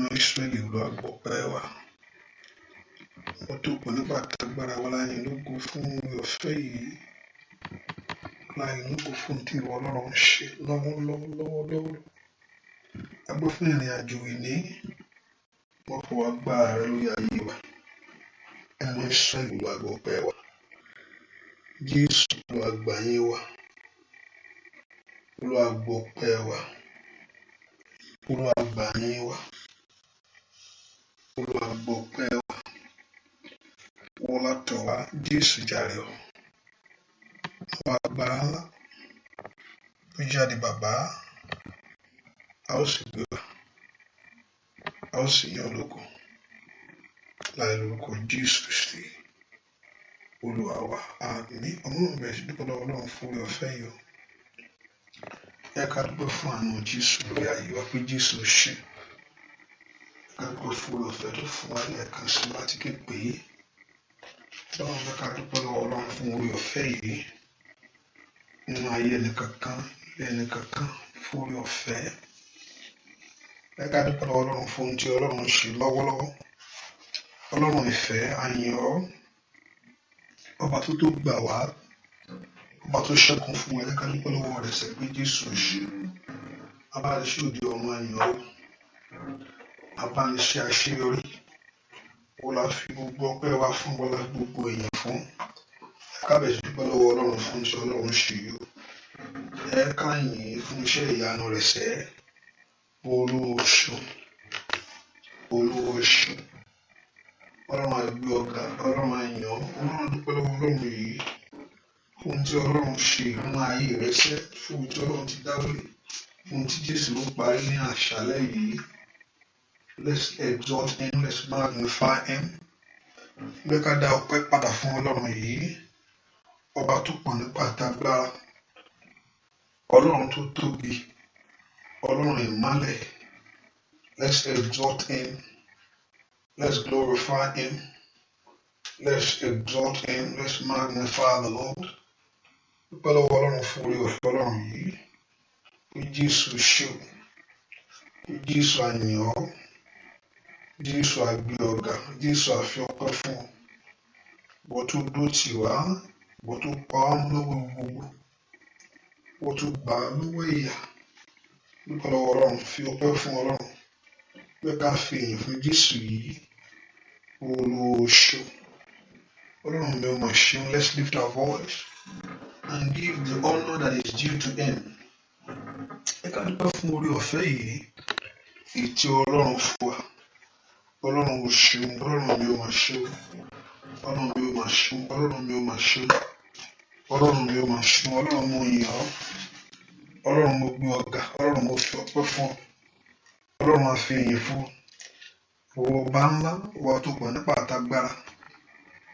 Mímọ́ Ísírẹ́lì, Olúwa gbọpẹ́ wa. Wọ́n tó pọ̀ nípa tagbára wa láyìn lógo fún oore ọ̀fẹ́ yìí. Láyìn lógo fún tí ìwọ Ọlọ́run ń ṣe lọ́wọ́lọ́wọ́ lọ́wọ́lọ́wọ́. A gbọ́ fún ìrìn àjò ìní. Wọ́n fọwọ́ agbára rẹ lórí ayé wa. Ẹ̀mọ́ Ísírẹ́lì, Olúwa gbọpẹ́ wa. Jésù, Olúwa gbà yín wa. Olúwa gbọpẹ́ wa. Olúwa gbà yín wa. Olúwa gbọpẹ́ wa. Wọ́n látọ̀ wá Jésù jàre o. Àwọn agbára ńlá tó jáde bàbá, a ó sì gbé wa, a ó sì yan lógo láì lórúkọ Jésù Kristi Olúwa wa. Àmín. Ọmọ náà bẹ̀rẹ̀ sí dúpẹ́ lọ́wọ́ Ọlọ́run fún oore ọ̀fẹ́ yìí o. Ẹ ká dúpẹ́ fún àánú Jésù lórí ayé wa pé Jésù ṣe. Ẹ ká dúpẹ́ fún oore ọ̀fẹ́ tó fún wa lẹ́ẹ̀kan sí láti ké pè é. Ọlọ́run fẹ́ ká dúpẹ́ lọ́wọ́ Ọlọ́run fún oore ọ̀fẹ́ yìí nínú ayé ẹnìkankan, ilé ẹnìkankan fún oore ọ̀fẹ́. Ẹ ká dúpẹ́ lọ́wọ́ Ọlọ́run fún ohun tí Ọlọ́run ṣe lọ́wọ́lọ́wọ́. Ọlọ́run ìfẹ́, a yìn ọ́. Ọba tó tó gbà wá, ọba tó ṣẹ́gun fún wa, ẹ ká dúpẹ́ lọ́wọ́ rẹ̀ sẹ́ pé Jésù ṣe. Abániṣe òde ọ̀run, a yìn ọ́. Abániṣe àṣeyọrí. Wọ́n la fi gbogbo ọpẹ́ wa fún, wọ́n la fi gbogbo èèyàn fún. Ẹ ká bẹ̀rẹ̀ sí dúpẹ́ lọ́wọ́ Ọlọ́run fún tí Ọlọ́run ṣe yìí o. Ẹ ká yìn fún iṣẹ́ ìyanu rẹ̀ sẹ́. Olúwa ṣeun. Olúwa ṣeun. Ọlọ́run á gbé ọ̀gá, Ọlọ́run á yìn ọ́. Ọlọ́run, dúpẹ́ lọ́wọ́ Ọlọ́run yìí fún ohun tí Ọlọ́run ṣe nínú ayé rẹ sẹ́, fún ohun tí Ọlọ́run ti dáwọ́lé, fún ohun tí Jésù ń parí ní àṣálẹ́ yìí. Let's exalt him, let's magnify him. Bẹ́ẹ̀ ká dá ọpẹ́ padà fún Ọlọ́run yìí, ọba tó pọ̀ nípa tagbára, Ọlọ́run tó tóbi, Ọlọ́run ìmọ́lẹ̀. Let's exalt him, let's glorify him, let's exalt him, let's magnify the Lord. Dúpẹ́ lọ́wọ́ Ọlọ́run fún oore ọ̀fẹ́ Ọlọ́run yìí pé Jésù ṣe o, pé Jésù a yìn ọ́, Jésù a gbé ọ̀gá, Jésù a fi ọpẹ́ fún ọ. Ìwọ tó dúró tì wá, ìwọ tó pa wá mọ́ lọ́wọ́ gbogbo, ìwọ tó gbà á lọ́wọ́ ìyà. Dúpẹ́ lọ́wọ́ Ọlọ́run, fi ọpẹ́ fún Ọlọ́run. Pé ká fi ìyìn fún Jésù yìí. Olúwa ṣeun. Ọlọ́run mi ò mà ṣeun. Let's lift our voice and give the honor that is due to him. Ẹ ká dúpẹ́ fún oore ọ̀fẹ́ yìí, èyí tí Ọlọ́run fún wa. Ọlọ́run ò ṣeun, Ọlọ́run mi ò mà ṣeun. Ọlọ́run mi ò mà ṣeun, Ọlọ́run mi ò mà ṣeun. Ọlọ́run mi ò mà ṣeun, Ọlọ́run mo yìn ọ́. Ọlọ́run mo gbé ọ̀gá, Ọlọ́run mo fi ọpẹ́ fún ọ. Ọlọ́run a fi ìyìn fún ọ. Ìwọ ọba ńlá, ìwọ tó pọ̀ nípa àtagbára,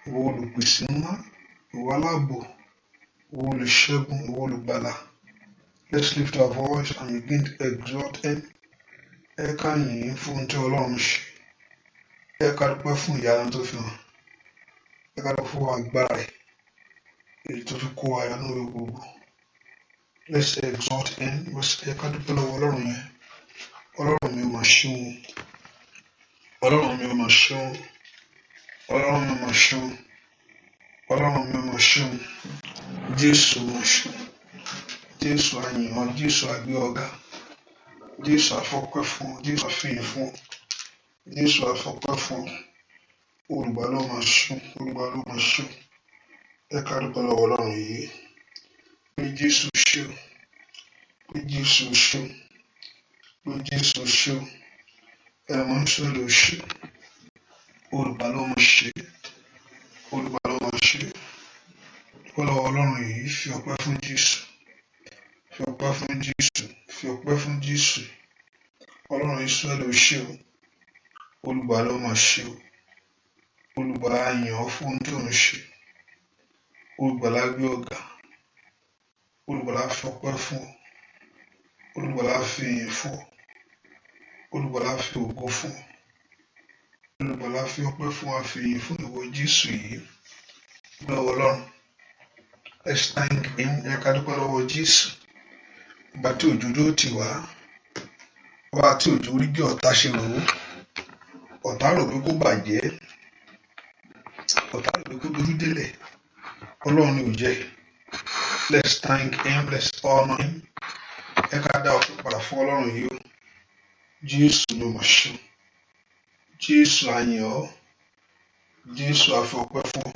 ìwọ olùpèsè ńlá, ìwọ aláàbò, ìwọ olùṣègùn, ìwọ olùgbàlà. Let's lift our voice and begin to exalt him. Ẹ ká yìn fún ohun tí Ọlọ́run ṣe. Ẹ ká dúpẹ́ fún ìyanu tó fi hàn. Ẹ ká dúpẹ́ fún agbára rẹ̀, èyí tó fi kó wa yọ nínú gbogbo. Let's exalt him. Ẹ ká dúpẹ́ lọ́wọ́ Ọlọ́run yẹn. Ọlọ́run mi ò mà ṣeun. Ọlọ́run mi ò mà ṣeun. Ọlọ́run mi ò mà ṣeun. Ọlọ́run mi ò mà ṣeun. Jésù mà ṣeun. Jésù a yìn ọ́. Jésù a gbé ọ̀gá. Jésù a fọpẹ́ fún ọ. Jésù a fìyìn fún ọ. Jésù a fọpẹ́ fún ọ. Olùgbàlà mà ṣeun. Olùgbàlà mà ṣeun. Ẹ ká dúpẹ́ lọ́wọ́ Ọlọ́run yìí. Pé Jésù ṣeun. Pé Jésù ṣeun. Pé Jésù ṣeun. Ẹ̀mọ́ Ísírẹ́lì ò ṣe. Olùgbàlà mà ṣe. Olùgbàlà mà ṣe. Dúpẹ́ lọ́wọ́ Ọlọ́run yìí. Fi ọpẹ́ fún Jésù. Fi ọpẹ́ fún Jésù. Fi ọpẹ́ fún Jésù. Ọlọ́run Ísírẹ́lì ò ṣe o. Olùgbàlà mà ṣe o. Olùgbàlà, a yìn ọ́ fún ohun tó ń ṣe. Olùgbàlà, gbé ọ̀gá. Olùgbàlà, fi ọpẹ́ fún ọ. Olùgbàlà, fi ìyìn fún ọ. Olùgbàlà, fi ògo fún ọ. Olùgbàlà, fi ọpẹ́ fún wa, fi ìyìn fún ìwọ Jésù yìí. Lọ́wọ́ Ọlọ́run. Let's thank him. Ẹ ká dúpẹ́ lọ́wọ́ Jésù. Ọba tí òjò dúró tì wá. Ọba tí òjò rí bí ọ̀tá ṣe rò ó. Ọ̀tá rò pé kó bàjẹ́. Ọ̀tá rò pé kó dojú délẹ̀. Ọlọ́run ni ò jẹ́. Let's thank him. Let's honor him. Ẹ ká dá ọpẹ́ padà fún Ọlọ́run yìí o. Jésù ló mọ̀ ṣe. Jésù, a yìn ọ́. Jésù, a fi ọpẹ́ fún ọ.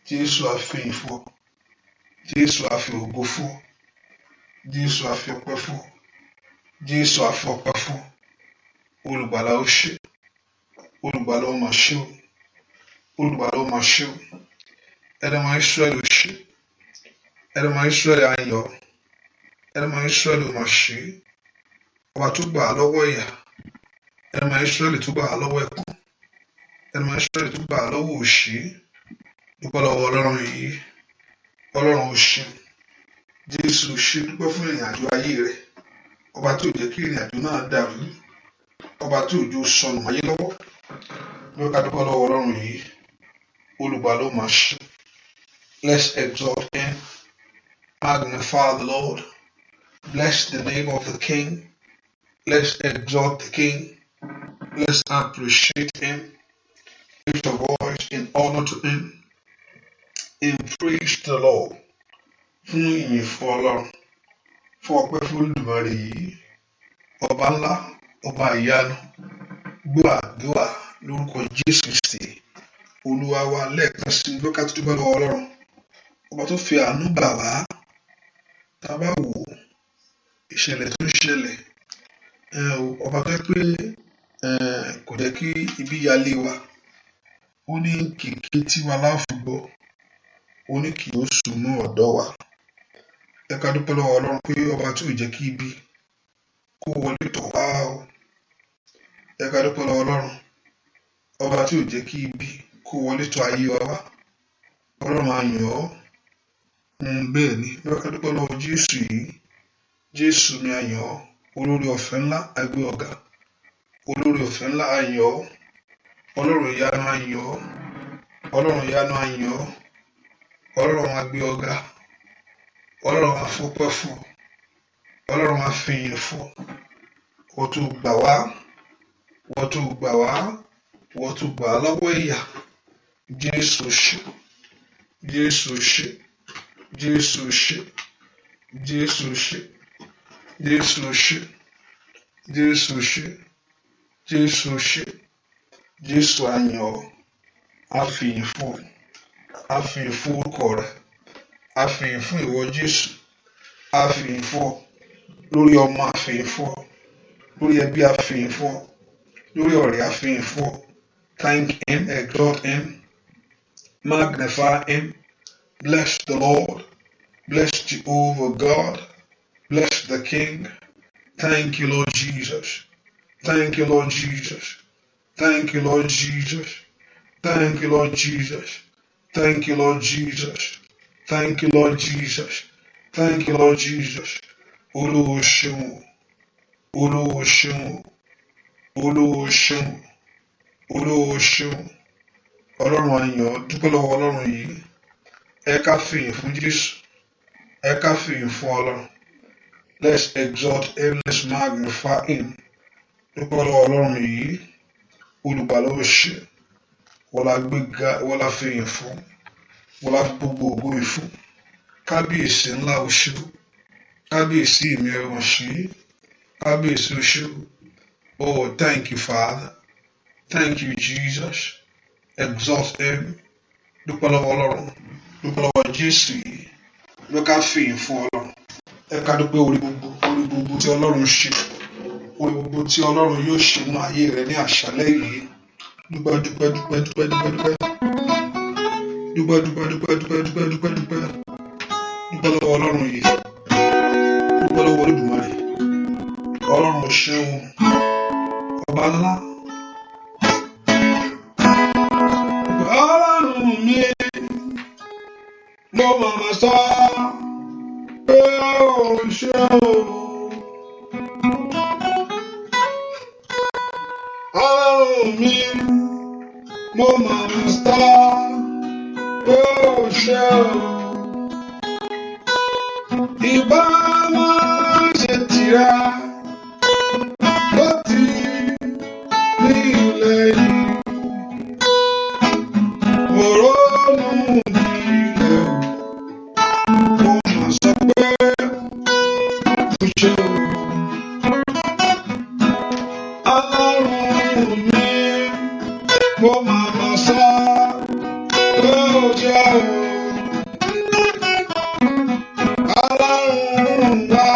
Jésù, a fi ìyìn fún ọ. Jésù, a fi ògo fún ọ. Jésù, a fi ọpẹ́ fún ọ. Jésù, a fi ọpẹ́ fún ọ. Olùgbàlà, ó ṣé. Olùgbàlà, ó mà ṣe o. Olùgbàlà, ó mà ṣe o. Ẹlẹ́mọ̀ Ísírẹ́lì, ó ṣé. Ẹlẹ́mọ̀ Ísírẹ́lì, a yìn ọ́. Ẹlẹ́mọ̀ Ísírẹ́lì, ó mà ṣe. Ọba tó gbà á lọ́wọ́ ìyà. Ẹlẹ́mọ̀ Ísírẹ́lì tó gbà á lọ́wọ́ ẹkún. Ẹlẹ́mọ̀ Ísírẹ́lì tó gbà á lọ́wọ́ òṣì. Dúpẹ́ lọ́wọ́ Ọlọ́run yìí. Ọlọ́run, ó ṣé. Jésù ṣe. Dúpẹ́ fún ìrìn àjò ayé rẹ. Ọba tí ò jẹ́ kí ìrìn àjò náà dàrú. Ọba tí ò jẹ́ ó sọnù ayé lọ́wọ́. Ló ká dúpẹ́ lọ́wọ́ Ọlọ́run yìí. Olùgbàlà, ó mà ṣe. Let's exalt him. Magnify the Lord. Bless the name of the King. Let's exalt the King. Let's appreciate him. Lift a voice in honor to him. In praise to the Lord. Fún ìyìn fún Ọlọ́run. Fún ọpẹ́ fún Olódùmarè yìí. Ọba ńlá, ọba ìyanu. Gbọ́ àdúrà lórúkọ Jésù Kristi. Olúwa wa. Lẹ́ẹ̀kan sí i, ká tó dúpẹ́ lọ́wọ́ Ọlọ́run. Ọba tó fi àánú gbà wá. Tá a bá wò ó, ìṣẹ̀lẹ̀ tó ń ṣẹlẹ̀, ọba tó jẹ́ pé kò jẹ́ kí ibi yalé wa. Ó ní kìkì tiwa la fi gbọ́. Ó ní kì yóò sún mọ́ ọ̀dọ̀ wa. Ẹ ká dúpẹ́ lọ́wọ́ Ọlọ́run pé ọba tí ò jẹ́ kí ibi kó wọlé tọ̀ wá o. Ẹ ká dúpẹ́ lọ́wọ́ Ọlọ́run. Ọba tí ò jẹ́ kí ibi kó wọlé tọ̀ ayé wa wá. Ọlọ́run, a yìn ọ́. Bẹ́ẹ̀ ni, ẹ ká dúpẹ́ lọ́wọ́ Jésù yìí. Jésù mi, a yìn ọ́. Olórí ọ̀fẹ́ ńlá, a gbé ọ ga. Olórí ọ̀fẹ́ ńlá, a yìn ọ́. Ọlọ́run ìyanu, a yìn ọ́. Ọlọ́run ìyanu, a yìn ọ́. Ọlọ́run, a gbé ọ ga. Ọlọ́run, a fọpẹ́ fún ọ. Ọlọ́run, a fi ìyìn fún ọ. Wọ́n tó gbà wá. Wọ́n tó gbà wá. Wọ́n tó gbà á lọ́wọ́ ìyà. Jésù ṣé. Jésù ṣé. Jésù ṣé. Jésù ṣé. Jésù ṣé. Jésù ṣé. Jésù ṣé. Jésù, a yìn ọ́. A fi ìyìn fún ọ. A fi ìyìn fún orúkọ rẹ. A fi ìyìn fún ìwọ Jésù. A fi ìyìn fún ọ. Lórí ọmọ, a fi ìyìn fún ọ. Lórí ẹbí, a fi ìyìn fún ọ. Lórí ọ̀rẹ́, a fi ìyìn fún ọ. Thank him, exalt him, magnify him. Bless the Lord. Bless Jehovah God. Bless the King. Thank you, Lord Jesus. Thank you, Lord Jesus. Thank you, Lord Jesus. Thank you, Lord Jesus. Thank you, Lord Jesus. Thank you, Lord Jesus. Thank you, Lord Jesus. Olúwo ṣeun. Olúwo ṣeun. Olúwo ṣeun. Olúwo ṣeun. Ọlọ́run, a yìn ọ́. Dúpẹ́ lọ́wọ́ Ọlọ́run yìí. Ẹ ká fìyìn fún Jésù. Ẹ ká fìyìn fún Ọlọ́run. Let's exalt him. Let's magnify him. Dúpẹ́ lọ́wọ́ Ọlọ́run yìí. Olùgbàlà, ó ṣe. Wọ́n la gbéga, wọ́n la fìyìn fún. Wọ́n la fi gbogbo ògo ìfún. Kábíyèsí ńlá, ó ṣe. Kábíyèsí mi, ẹ ṣé. Kábíyèsí, ó ṣé. Oh, thank you, Father. Thank you, Jesus. Exalt him. Dúpẹ́ lọ́wọ́ Ọlọ́run. Dúpẹ́ lọ́wọ́ Jésù yìí. Ló ká fìyìn fún Ọlọ́run. Ẹ ká dúpẹ́ orí gbogbo tí Ọlọ́run ṣe. Orí gbogbo tí Ọlọ́run yóò ṣe nínú ayé rẹ ní àṣálẹ́ yìí. Dúpẹ́, dúpẹ́, dúpẹ́, dúpẹ́, dúpẹ́, dúpẹ́. Dúpẹ́, dúpẹ́, dúpẹ́, dúpẹ́, dúpẹ́, dúpẹ́, dúpẹ́. Dúpẹ́ lọ́wọ́ Ọlọ́run yìí. Dúpẹ́ lọ́wọ́ Olódùmarè. Ọlọ́run ṣeun. Ọba ńlá. Ọlọ́run mi, mo màmá sọ pé ó ṣe o. Ọlọ́run mi, mo màmá sọ pé ó ṣe o. Ìbá máa ṣe tìrẹ ló ti ní ilẹ̀ yìí. Ọlọ́run mi, mo máa ma sọ pé ó jẹ́ o. Ọlọ́run wa,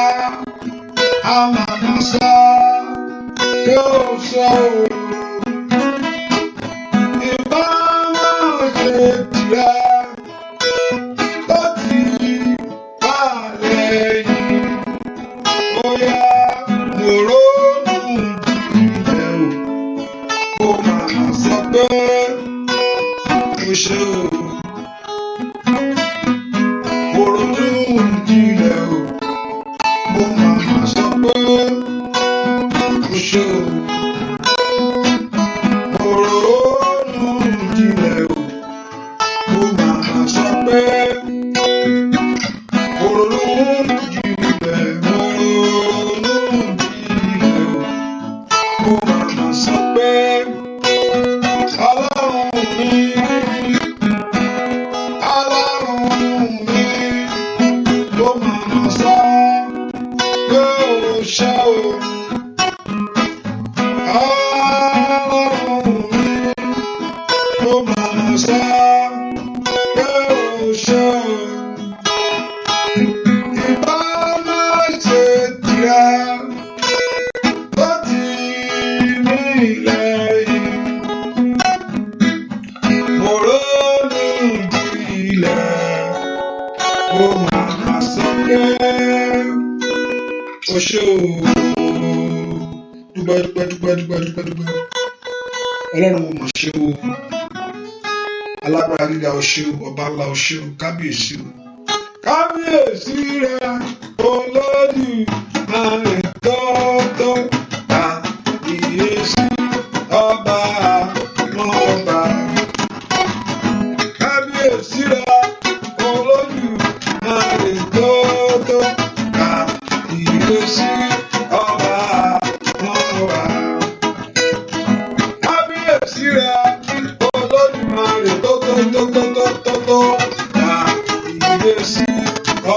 a máa ma sọ pé ó sọ o. Ìbá máa ṣe tìrẹ tó ti wà lẹ́yìn. Ó yá, mo ronú jinlẹ̀ o. Mo máa ma sọ pé ó ṣe o. Mo ronú jinlẹ̀ o. Mo máa ma sọ pé ó ṣe o. Mo ronú jinlẹ̀ o. Mo máa ma sọ pé mo ronú jinlẹ̀, mo ronú jinlẹ̀ o. Mo máa ma sọ pé Ọlọ́run mi, Ọlọ́run mi, ló máa ma sọ pé ó ṣe o. Ọlọ́run mi, ló máa ma sọ pé ó ṣe o. Ìbá máa ṣe tìrẹ tó ti ní lẹ́yìn. Mo ronú jinlẹ̀, mo máa ma sọ pé ó ṣe o. Dúpẹ́, dúpẹ́, dúpẹ́, dúpẹ́, dúpẹ́, dúpẹ́. Ọlọ́run, mo mọ̀ ṣe o. Alágbára gíga, o ṣe o. Ọba ńlá, o ṣe o. Kábíyèsí o. Kábíyèsí rẹ, Olódùmarè tó kábíyèsí, ọba àwọn ọba. Kábíyèsí rẹ, Olódùmarè tó kábíyèsí, ọba àwọn ọba. Kábíyèsí rẹ, Olódùmarè tó kábíyèsí,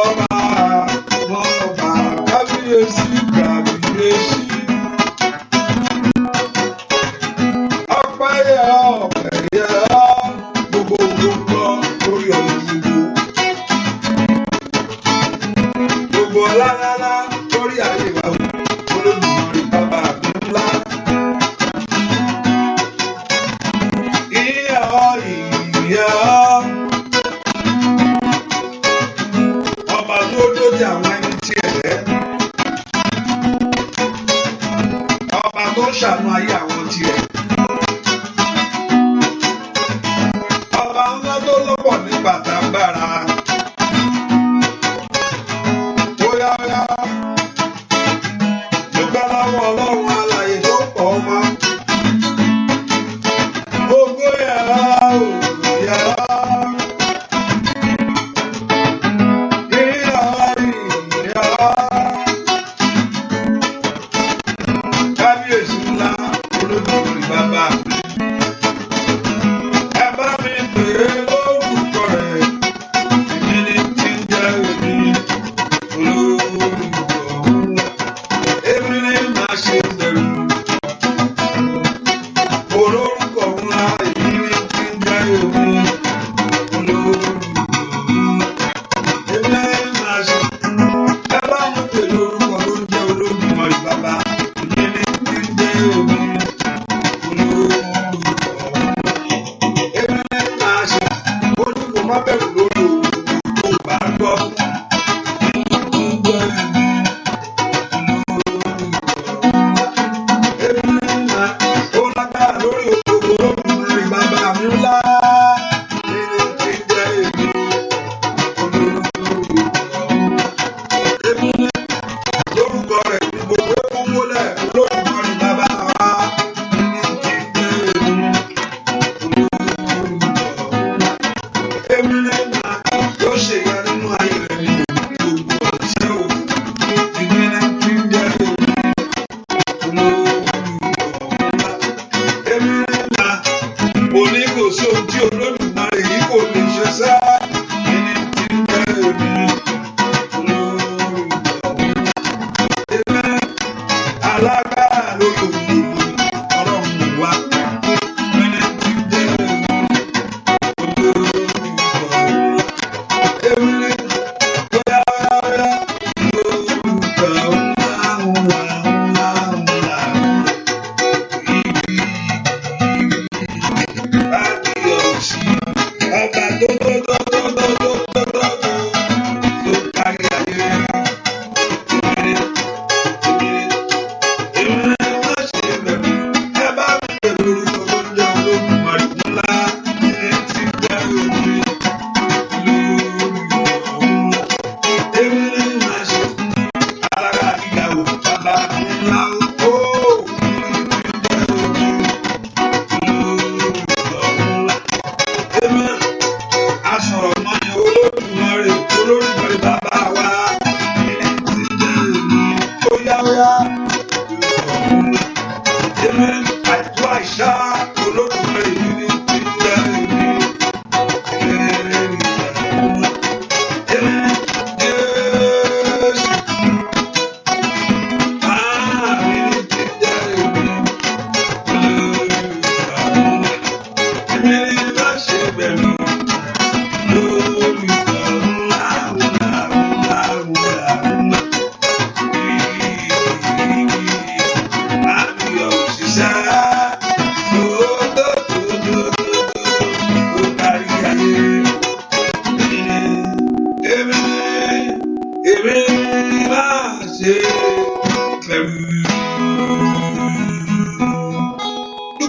ọba àwọn ọba. Kábíyèsí, kábíyèsí. Ọpẹ́ yẹ ọ́, ọpẹ́ yẹ ọ́, gbogbo gbogbo lórí ọ̀nà gbogbo. Gbogbo ọlá ńlá lórí ayé wa o, Olódùmarè bàbá mi ńlá. Ìyá ọ́, ìyá ọ́, ọba tó dó ti àwọn ẹni tí ẹ̀ rẹ́. Ọba tó ń ṣàánú ayé àwọn tirẹ̀. Ọba ńlá tó lọ́pọ̀ ní bàtàbàrà. Óyá óyá, dúpẹ́ lọ́wọ́ Ọlọ́run alààyè tó pọ̀ ọmọ. Ògo yẹ ọ́, ògo yẹ ọ́. Ìyá ọ́, ìyá ọ́. Kábíyèsí ńlá, Olódùmarè bàbá mi. Ẹ bá mi pè é lórúkọ rẹ̀. Èmi ni tí ń jẹ́ èmi, olórúkọ ńlá. Èmi ni màá ṣe bẹ̀rù. Olórúkọ ńlá, èmi ni tí ń jẹ́ èmi, olórúkọ ńlá. Èmi ni màá ṣe. Ẹ bá mi pè lórúkọ tó ń jẹ́ Olódùmarè bàbá. Èmi ni tí ń jẹ́ èmi, olórúkọ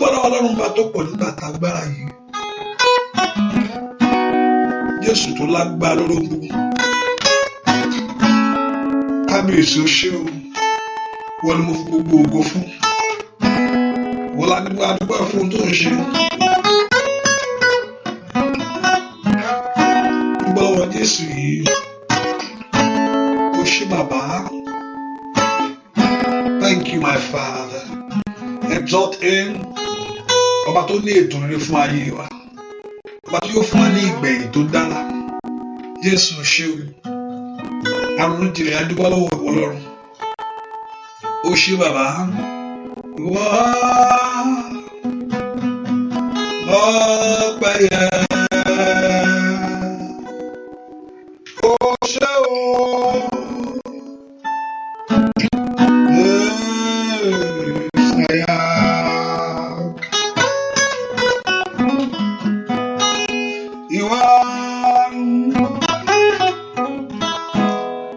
Dúpẹ́ lọ́wọ́ Ọlọ́run bá tó pọ̀ nígbà tágbára yìí. Jésù tó lágbára lórí ohun gbogbo. Kábíyèsí, ó ṣé o. Wọ́n ni mo fi gbogbo ògo fún. Wọ́n la dúpẹ́, adúpẹ́ fún ohun tó ń ṣe. Dúpẹ́ lọ́wọ́ Jésù yìí. Ó ṣé, bàbá. Thank you, my Father. Exalt him. Ọba tó ní ètò rere fún ayé wa. Ọba tó yóò fún wa ní ìgbẹ̀yìn tó dára. Jésù, ṣé o. Àrùn jìnlẹ̀, adúpẹ́ lọ́wọ́ ìwọ Ọlọ́run. Ó ṣé, bàbá. Ìwọ lọ́pẹ́ yẹ. Ó ṣé o. Messiah. Ìwọ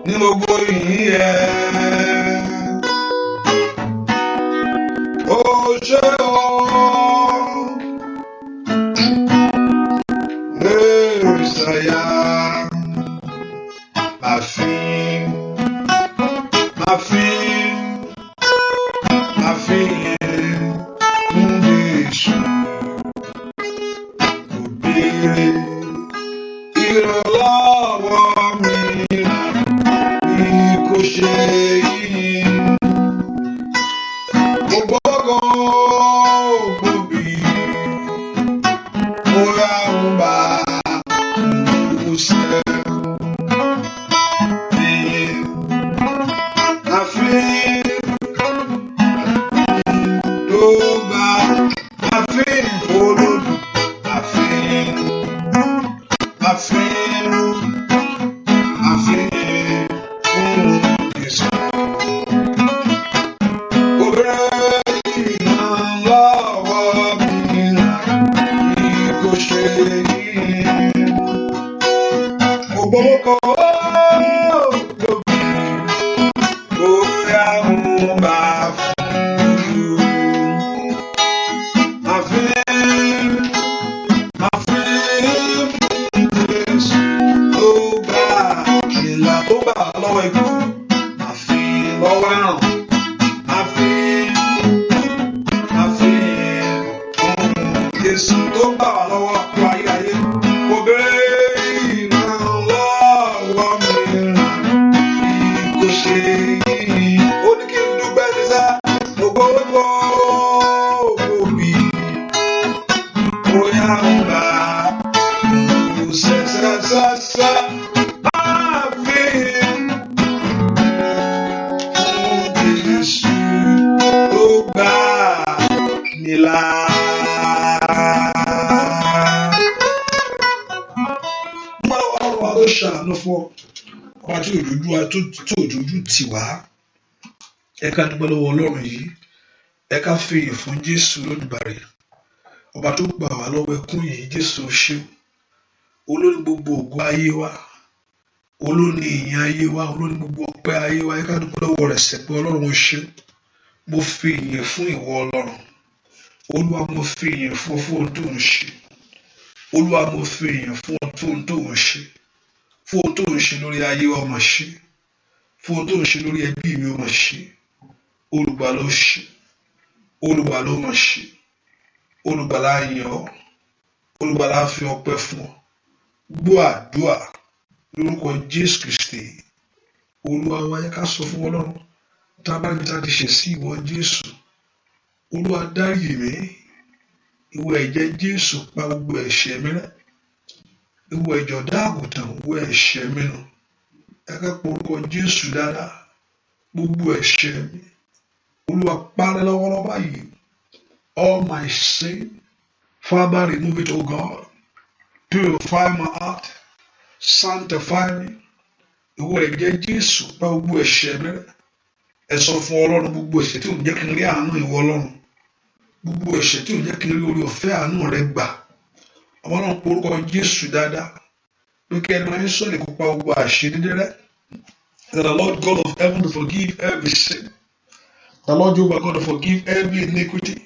ní gbogbo ìyìn yẹ. Ó ṣé o. Messiah. Màá fi, màá fi, màá fi fún Jésù. Kò béèrè ìrànlọ́wọ́ mi bí kò ṣe yìí. Gbogbo gbòbí mo ra ń bá ṣe. Àfi tó gbà àfi olódù àfi àfi àfi fún Jésù. Kò béèrè ìrànlọ́wọ́ mi bí kò ṣe yìí. Gbogbo kò gbòbí bóyá ń bá fún àfi àfi fún Jésù tó gbà ìlà tó gbà lọ́wọ́ ikú, àfi lọ́wọ́ àrùn, àfi àfi fún Jésù tó gbà wá lọ́wọ́ ọkọ̀ ayérayé. Kò béèrè ìrànlọ́wọ́ mìíràn bí kò ṣe yìí. Ó ní kí n dúpẹ́ ní sá, gbogbo gbòbí bóyá ń bá ṣẹṣẹṣẹṣẹ máa fi fún Jésù tó gbà mí là. Dúpẹ́ lọ́wọ́ Ọlọ́run wa tó ṣàánú fún ọ, ọba tí òjòjú wa tó òjòjú tì wá. Ẹ ká dúpẹ́ lọ́wọ́ Ọlọ́run yìí. Ẹ ká fi ìyìn fún Jésù Olódùmarè. Ọba tó gbà wá lọ́wọ́ ẹkún yìí, Jésù, ṣé. Olórí gbogbo ògo ayé wa. Olóní ìyìn ayé wa, olóní gbogbo ọpẹ́ ayé wa. Ẹ ká dúpẹ́ lọ́wọ́ rẹ̀ sẹ́ pé Ọlọ́run, ó ṣé. Mo fi ìyìn fún ìwọ Ọlọ́run. Olúwa, mo fi ìyìn fún ọ fún ohun tó ń ṣe. Olúwa, mo fi ìyìn fún ọ fún ohun tó ń ṣe. Fún ohun tó ń ṣe lórí ayé wa, ó mà ṣe. Fún ohun tó ń ṣe lórí ẹbí mi, ó mà ṣe. Olùgbàlà, ó ṣe. Olùgbàlà, ó mà ṣe. Olùgbàlà, yìn ọ́. Olùgbàlà, fi ọpẹ́ fún ọ. Gbọ́ àdúà lórúkọ Jésù Kristi. Olúwa wa, yẹ ká sọ fún Ọlọ́run. Tá a bá níbi tá a ti ṣẹ̀ sí ìwọ Jésù. Olúwa, dáríjì mí. Ìwọ ẹ̀jẹ̀ Jésù, pa gbogbo ẹ̀ṣẹ̀ mi rẹ́. Ìwọ ẹ̀jẹ̀ ọ̀dọ́ àgùntàn, wẹ ẹ̀ṣẹ̀ mi nù. Ẹ ká pe orúkọ Jésù dáadáa. Gbogbo ẹ̀ṣẹ̀ mi. Olúwa, parẹ́ lọ́wọ́lọ́wọ́ báyìí. All my sin, Father, remove it, O God. Purify my heart. Sanctify me. Ìwọ ẹ̀jẹ̀ Jésù, pa gbogbo ẹ̀ṣẹ̀ mi rẹ́. Ẹ sọ fún Ọlọ́run gbogbo ẹ̀ṣẹ̀ tí ò ń jẹ́ kí n rí àánú ìwọ Ọlọ́run. Gbogbo ẹ̀ṣẹ̀ tí ò ń jẹ́ kí n rí oore ọ̀fẹ́ àánú rẹ gbà. Ọlọ́run, pe orúkọ Jésù dáadáa. Pé kí ẹni máa ń sọ̀rọ̀ kó pa gbogbo àṣedédé rẹ́. That the Lord God of heaven to forgive every sin. The Lord Jehovah God to forgive every iniquity.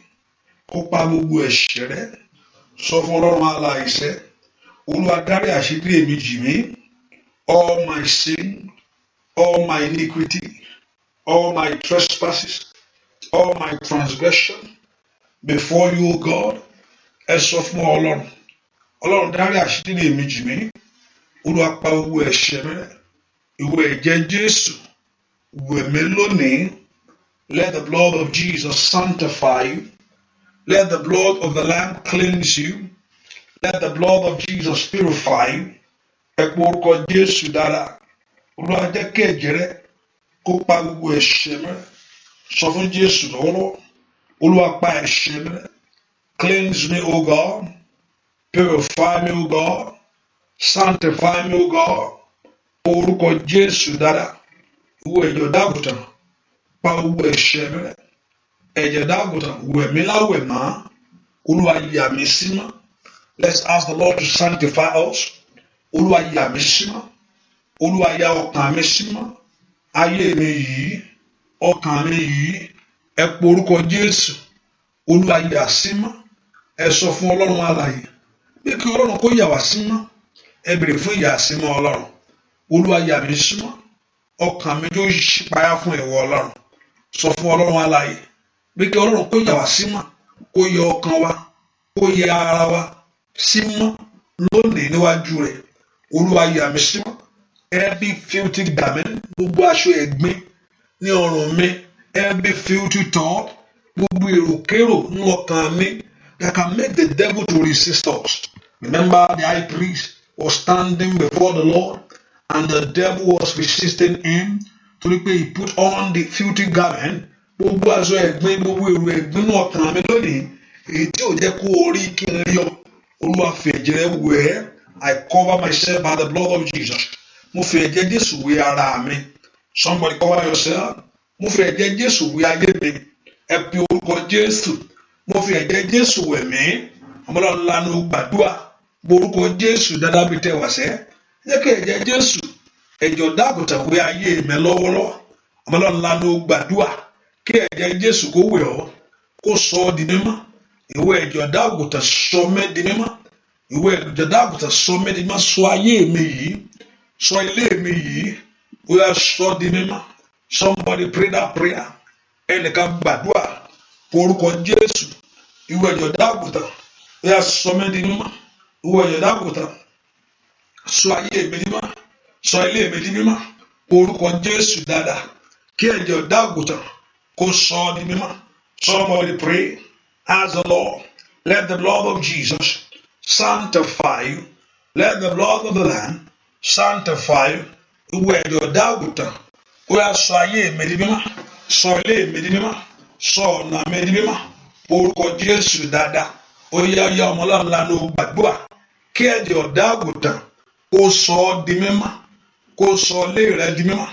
Kó pa gbogbo ẹ̀ṣẹ̀ rẹ́. Sọ fún Ọlọ́run alààyè sẹ́. Olúwa dárí àṣírí èmi jì mí. All my sin, all my iniquity, all my trespasses, all my transgression before you, O God. Ẹ sọ fún Ọlọ́run. Ọlọ́run dárí àṣírí èmi jì mí. Olúwa pa gbogbo ẹ̀ṣẹ̀ mi rẹ́. Ìwọ ẹ̀jẹ̀ Jésù wẹ̀ mí lónìí. Let the blood of Jesus sanctify you. Let the blood of the Lamb cleanse you. Let the blood of Jesus purify you. Ẹ pe orúkọ Jésù dára. Olúwa jẹ́ kí ẹ̀jẹ̀ rẹ kó pa gbogbo ẹ̀ṣẹ̀ mi rẹ́. Sọ fún Jésù lọ́wọ́lọ́wọ́. Olúwa pa ẹ̀ṣẹ̀ mi rẹ́. Cleanse me, O God. Purify me, O God. Sanctify me, O God. Orúkọ Jésù dára. Ìwọ ẹ̀jẹ̀ ọ̀dọ́-àgùntàn pa gbogbo ẹ̀ṣẹ̀ mi rẹ́. Ẹ̀jẹ̀ ọ̀dọ́-àgùntàn wẹ̀ mí láwẹ̀ mọ́. Olúwa yà mí sí mímọ́. Let's ask the Lord to sanctify us. Olúwa yà mí sí mímọ́. Olúwa yà ọkàn mi sí mímọ́. Ayé mi yìí, ọkàn mi yìí, ẹ pe orúkọ Jésù. Olúwa yà sí mímọ́. Ẹ sọ fún Ọlọ́run alààyè pé kí Ọlọ́run kó yà wá sí mímọ́. Ẹ bèrè fún ìyàsímọ́ Ọlọ́run. Olúwa yà mí sí mímọ́. Ọkàn mi yóò ṣípayá fún ìwọ Ọlọ́run. Sọ fún Ọlọ́run alààyè pé kí Ọlọ́run kó yà wá sí mímọ́, kó yọ ọkàn wa, kó yẹ ara wa sí mímọ́ lónìí níwájú rẹ̀. Olúwa yà mí sí mímọ́. Every filthy garment, gbogbo aṣọ ẹ̀gbin ní ọrùn mi, every filthy thought, gbogbo èròkérò ní ọkàn mi that can make the devil to resist us. Remember, the high priest was standing before the Lord and the devil was resisting him torí pé he put on the filthy garment. Gbogbo aṣọ ẹ̀gbin, gbogbo èrò ẹ̀gbin ní ọkàn mi lónìí, èyí tí ò jẹ́ kó o rí kí n rí ọ. Olúwa fi ẹ̀jẹ̀ rẹ̀ wẹ̀ ẹ́. I cover myself by the blood of Jesus. Mo fi ẹ̀jẹ̀ Jésù wẹ̀ ara mi. Somebody cover yourself. Mo fi ẹ̀jẹ̀ Jésù wẹ̀ ayé mi. Ẹ pe orúkọ Jésù. Mo fi ẹ̀jẹ̀ Jésù wẹ̀ mí. Ọmọlọ́run lanu gbàdúrà. Orúkọ Jésù dáadáa bí tẹ wá sẹ́. Jẹ́ kí ẹ̀jẹ̀ Jésù, ẹ̀jẹ̀ ọ̀dọ́-àgùntàn wẹ̀ ayé mi lọ́wọ́lọ́wọ́. Ọmọlọ́run lanu gbàdúrà. Kí ẹ̀jẹ̀ Jésù kó wẹ̀ ọ́, kó sọ ọ́ di mímọ́. Ìwọ ẹ̀jẹ̀ ọ̀dọ́-àgùntàn sọ mí di mímọ́. Ìwọ ẹ̀jẹ̀ ọ̀dọ́-àgùntàn sọ mí di mímọ́. Sọ ayé mi yìí, sọ ilé mi yìí, ó yá, sọ di mímọ́. Somebody pray that prayer. Ẹnìkan gbàdúrà orúkọ Jésù. Ìwọ ẹ̀jẹ̀ ọ̀dọ́-àgùntàn, ó yá, sọ mí di mímọ́. Ìwọ ẹ̀jẹ̀ ọ̀dọ́-àgùntàn, sọ ayé mi di mímọ́, sọ ilé mi di mímọ́. Orúkọ Jésù dáadáa. Kí ẹ̀jẹ̀ ọ̀dọ́-àgùntàn kó sọ ọ́ di mímọ́. Somebody pray. Ask the Lord. Let the blood of Jesus sanctify you. Let the blood of the Lamb sanctify you. Ìwọ ẹ̀jẹ̀ ọ̀dọ́-àgùntàn, ó yá, sọ ayé mi di mímọ́, sọ ilé mi di mímọ́, sọ ọ̀nà mi di mímọ́. Orúkọ Jésù dáadáa. Ó yá, yá, ọmọlọ́run lanu gbàdúrà. Kí ẹ̀jẹ̀ ọ̀dọ́-àgùntàn kó sọ ọ́ di mímọ́, kó sọ ilé rẹ di mímọ́,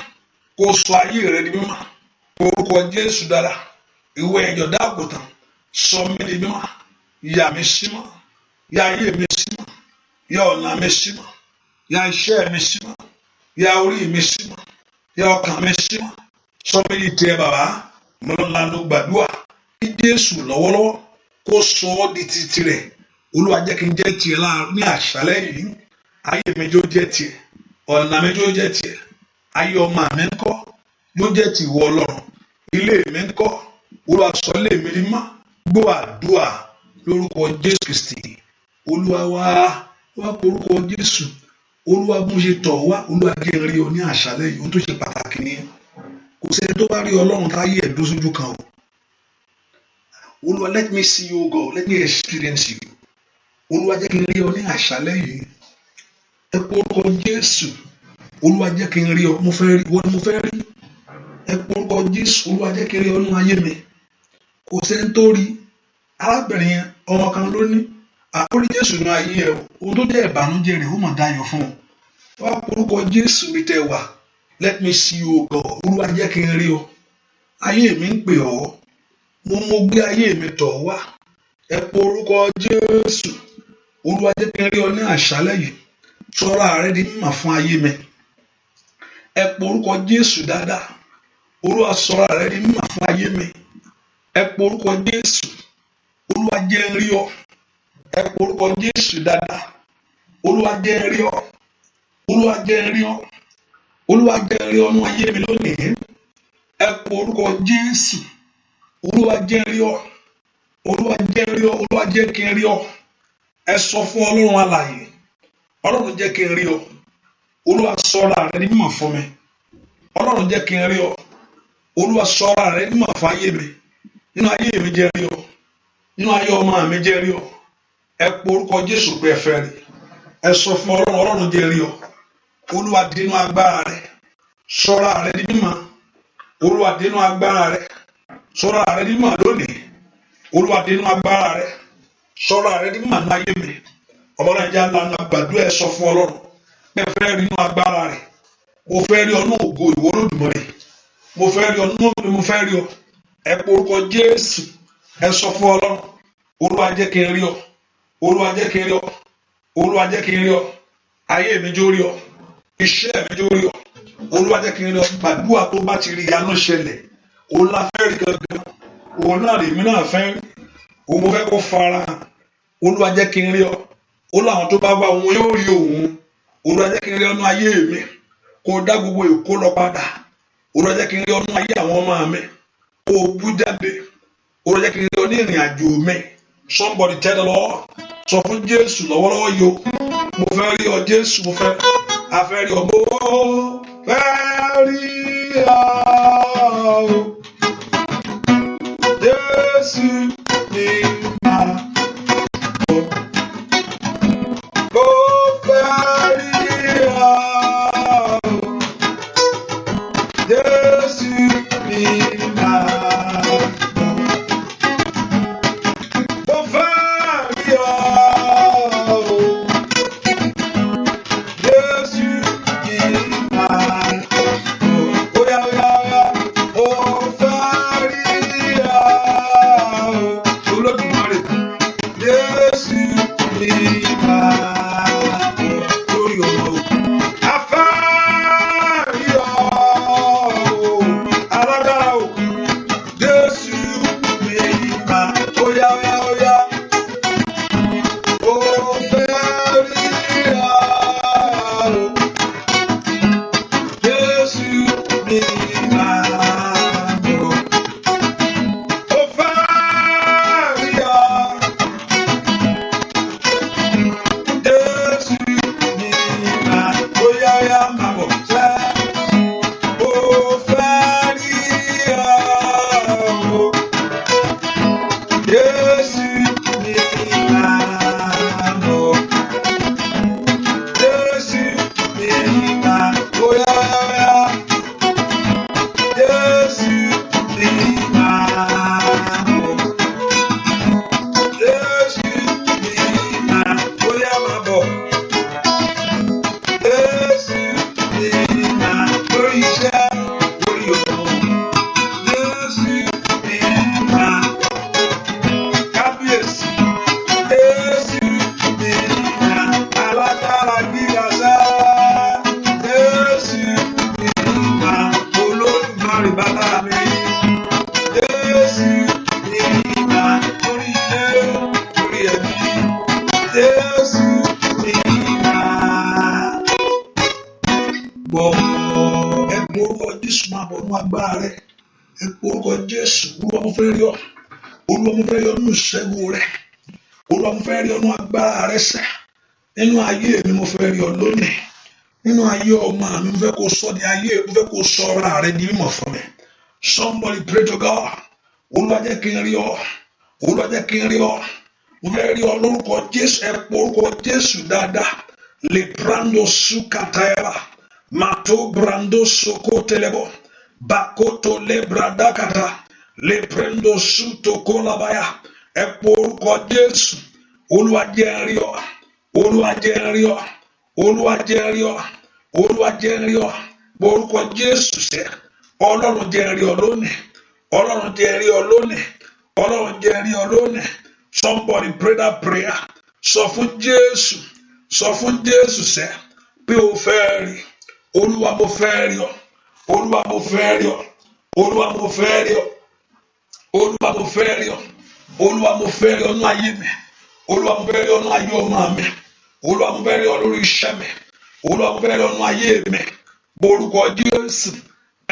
kó sọ ayé rẹ di mímọ́. Orúkọ Jésù dáadáa. Ìwọ ẹ̀jẹ̀ ọ̀dọ́-àgùntàn, sọ mí di mímọ́, yà mí símọ́, yà ayé mi símọ́, yà ọ̀nà mi símọ́, yà iṣẹ́ mi símọ́, yà orí mi símọ́, yà ọkàn mi símọ́. Sọ mí di tiẹ̀, bàbá. Ọmọlọ́run lanu gbàdúrà. Kí Jésù lọ́wọ́lọ́wọ́ kó sọ ọ́ di ti tirẹ̀. Olúwa jẹ́ kí n jẹ́ tiẹ̀ ní àṣálẹ́ yìí. Ayé mi jó jẹ́ tiẹ̀, ọ̀nà mi jó jẹ́ tiẹ̀, ayé ọmọ mi ńkọ́ yóò jẹ́ ti ìwọ Ọlọ́run, ilé mi ńkọ́, Olúwa sọ ilé mi di mímọ́. Gbọ́ àdúrà lórúkọ Jésù Kristi Olúwa wá. Wá porúkọ Jésù. Olúwa, bó ṣe tọ̀ wá, Olúwa jẹ́ n rí ọ ní àṣálẹ́ yìí. Ohun tó ṣe pàtàkì nìyẹn. Kò sẹ́ni tó bá rí Ọlọ́run táyé ẹ̀ dó sójú kan o. Olúwa, let me see you, God. Let me experience you. Olúwa jẹ́ kí n rí ọ ní àṣálẹ́ yìí. Ẹ pé orúkọ Jésù. Olúwa jẹ́ kí n rí ọ. Mo fẹ́ rí ìwọ ni mo fẹ́ rí. Ẹ pé orúkọ Jésù. Olúwa jẹ́ kí n rí ọ nínú ayé mi. Kò sẹ́ni tó rí arábìnrin yẹn, ọmọ kan ló ní àkórí Jésù ní ayé ẹ. Ohun tó jẹ́ ìbànújẹ́ rẹ̀, ó mà dayọ̀ fún un. Wá orúkọ Jésù mi tẹ wá. Let me see you, God. Olúwa jẹ́ kí n rí ọ. Ayé mi ń pè ọ́. Mo gbé ayé mi tọ̀ wá. Ẹ pé orúkọ Jésù. Olúwa jẹ́ kí n rí ọ ní àṣálẹ́ yìí. Sọ̀rọ̀ rẹ di mímọ̀ fún ayé mi. Ẹ pé orúkọ Jésù dáadáa. Olúwa, sọ̀rọ̀ rẹ di mímọ̀ fún ayé mi. Ẹ pé orúkọ Jésù. Olúwa jẹ́ n rí ọ. Ẹ pe orúkọ Jésù dáadáa. Olúwa jẹ́ n rí ọ. Olúwa jẹ́ n rí ọ. Olúwa jẹ́ n rí ọ nínú ayé mi lónìí. Ẹ pe orúkọ Jésù. Olúwa jẹ́ n rí ọ. Olúwa jẹ́ n rí ọ. Olúwa jẹ́ kí n rí ọ. Ẹ sọ fún Ọlọ́run alààyè. Ọlọ́run jẹ́ kí n rí ọ. Olúwa, sọra rẹ ní mímọ̀ fún mi. Ọlọ́run, jẹ́ kí n rí ọ. Olúwa, sọra rẹ ní mímọ̀ fún ayé mi. Nínú ayé mi, jẹ́ rí ọ. Nínú ayé ọmọ mi, jẹ́ rí ọ. Ẹ pe orúkọ Jésù pé ẹ fẹ́ rí. Ẹ sọ fún Ọlọ́run. Ọlọ́run, jẹ́ rí ọ. Olúwa, dínú agbára rẹ, sọra rẹ ní mímọ̀. Olúwa, dínú agbára rẹ, sọra rẹ ní mímọ̀ lónìí. Olúwa, dínú agbára rẹ, sọra rẹ ní mímọ̀ ní ayé mi. Ọmọ náà jẹ́ alánà gbàdúrà. Ẹ sọ fún Ọlọ́run pé ẹ fẹ́ rí inú agbára rẹ. Mo fẹ́ rí ọ ní ògo, ìwọ Olódùmarè. Mo fẹ́ rí ọ nínú, mo fẹ́ rí ọ. Ẹ pe orúkọ Jésù. Ẹ sọ fún Ọlọ́run. Olúwa, jẹ́ kí n rí ọ. Olúwa, jẹ́ kí n rí ọ. Olúwa, jẹ́ kí n rí ọ. Ayé mi jó rí ọ. Iṣẹ́ mi jó rí ọ. Olúwa, jẹ́ kí n rí ọ. Gbàdúrà. Tó bá ti rí, ìyanu ṣẹlẹ̀. Òun la fẹ́ rí gangan. Òun náà lèmi náà fẹ́ rí. Òun mo fẹ́ kó fara hàn. Olúwa, jẹ́ kí n rí ọ. Ó láwọn tó bá wá òun yóò rí òun. Olúwa, jẹ́ kí n rí ọ nú ayé mi. Kó dá gbogbo èkó lọ padà. Olúwa, jẹ́ kí n rí ọ nú ayé àwọn ọmọ mi. Kó bú jáde. Olúwa, jẹ́ kí n rí ọ ní ìrìn àjò mi. Somebody tell the Lord. Sọ fún Jésù lọ́wọ́lọ́wọ́ yìí o. Mo fẹ́ rí ọ, Jésù. Mo fẹ́, a fẹ́ rí ọ. Mo fẹ́ rí ọ o. Jésù ní máa bọ̀. Mo fẹ́ rí ọ o. Jésù ní máa bọ̀. Mo fẹ́ rí ọ o. Jésù ní máa bọ̀. Óyá, óyá, óyá. Mo fẹ́ rí ọ o. Olódùmarè. Jésù ní máa bọ̀ lórí ọmọ o. A fẹ́ rí ọ o. Alágbára o. Jésù ní máa. Óyá, óyá, óyá. Mo fẹ́ rí ọ o. Jésù ní máa bọ̀. Mo fẹ́ rí ọ. Jésù ní máa. Óyá, óyá, máa bọ̀ sẹ́. Mo fẹ́ rí ọ o. Jésù ní máa bọ̀. Jésù ní máa. Óyá, óyá. Jésù ní máa bọ̀. Jésù ní máa. Óyá, máa bọ̀. Jésù ní máa. Lórí iṣẹ́, lórí ọmọ. Jésù ní máa. Kábíyèsí. Jésù ní máa. Alágbára gíga sá. Jésù ní máa. Olódùmarè bàbá mi. Jésù ní máa. Lórí ilé, lórí ẹbí. Jésù ní máa. Gbọ́, ẹ pe orúkọ Jésù. Máa bọ̀ nínú agbára rẹ. Ẹ pe orúkọ Jésù. Olúwa, mo fẹ́ rí ọ. Olúwa, mo fẹ́ rí ọ nínú ìṣẹ́gun rẹ. Olúwa, mo fẹ́ rí ọ nínú agbára rẹ sẹ́. Nínú ayé mi, mo fẹ́ rí ọ lónìí. Nínú ayé ọmọ mi, mo fẹ́ kó sọ di ayé, mo fẹ́ kó sọ ara rẹ di mímọ̀ fún mi. Somebody pray to God. Olúwa, jẹ́ kí n rí ọ. Olúwa, jẹ́ kí n rí ọ. Mo fẹ́ rí ọ lórúkọ Jésù. Ẹ pe orúkọ Jésù dáadáa. Leprando sukatayaba mato brando soko telebo bakoto lebradakata leprendo suto kolabaya. Ẹ pe orúkọ Jésù. Olúwa, jẹ́ n rí ọ. Olúwa, jẹ́ n rí ọ. Olúwa, jẹ́ n rí ọ. Olúwa, jẹ́ n rí ọ. Pe orúkọ Jésù sẹ́. Ọlọ́run, jẹ́ n rí ọ lónìí. Ọlọ́run, jẹ́ n rí ọ lónìí. Ọlọ́run, jẹ́ n rí ọ lónìí. Somebody pray that prayer. Sọ fún Jésù. Sọ fún Jésù sẹ́ pé o fẹ́ rí. Olúwa, mo fẹ́ rí ọ. Olúwa, mo fẹ́ rí ọ. Olúwa, mo fẹ́ rí ọ. Olúwa, mo fẹ́ rí ọ. Olúwa, mo fẹ́ rí ọ nínú ayé mi. Olúwa, mo fẹ́ rí ọ nínú ayé ọmọ mi. Olúwa, mo fẹ́ rí ọ lórí iṣẹ́ mi. Olúwa, mo fẹ́ rí ọ nínú ayé mi. Orúkọ Jésù.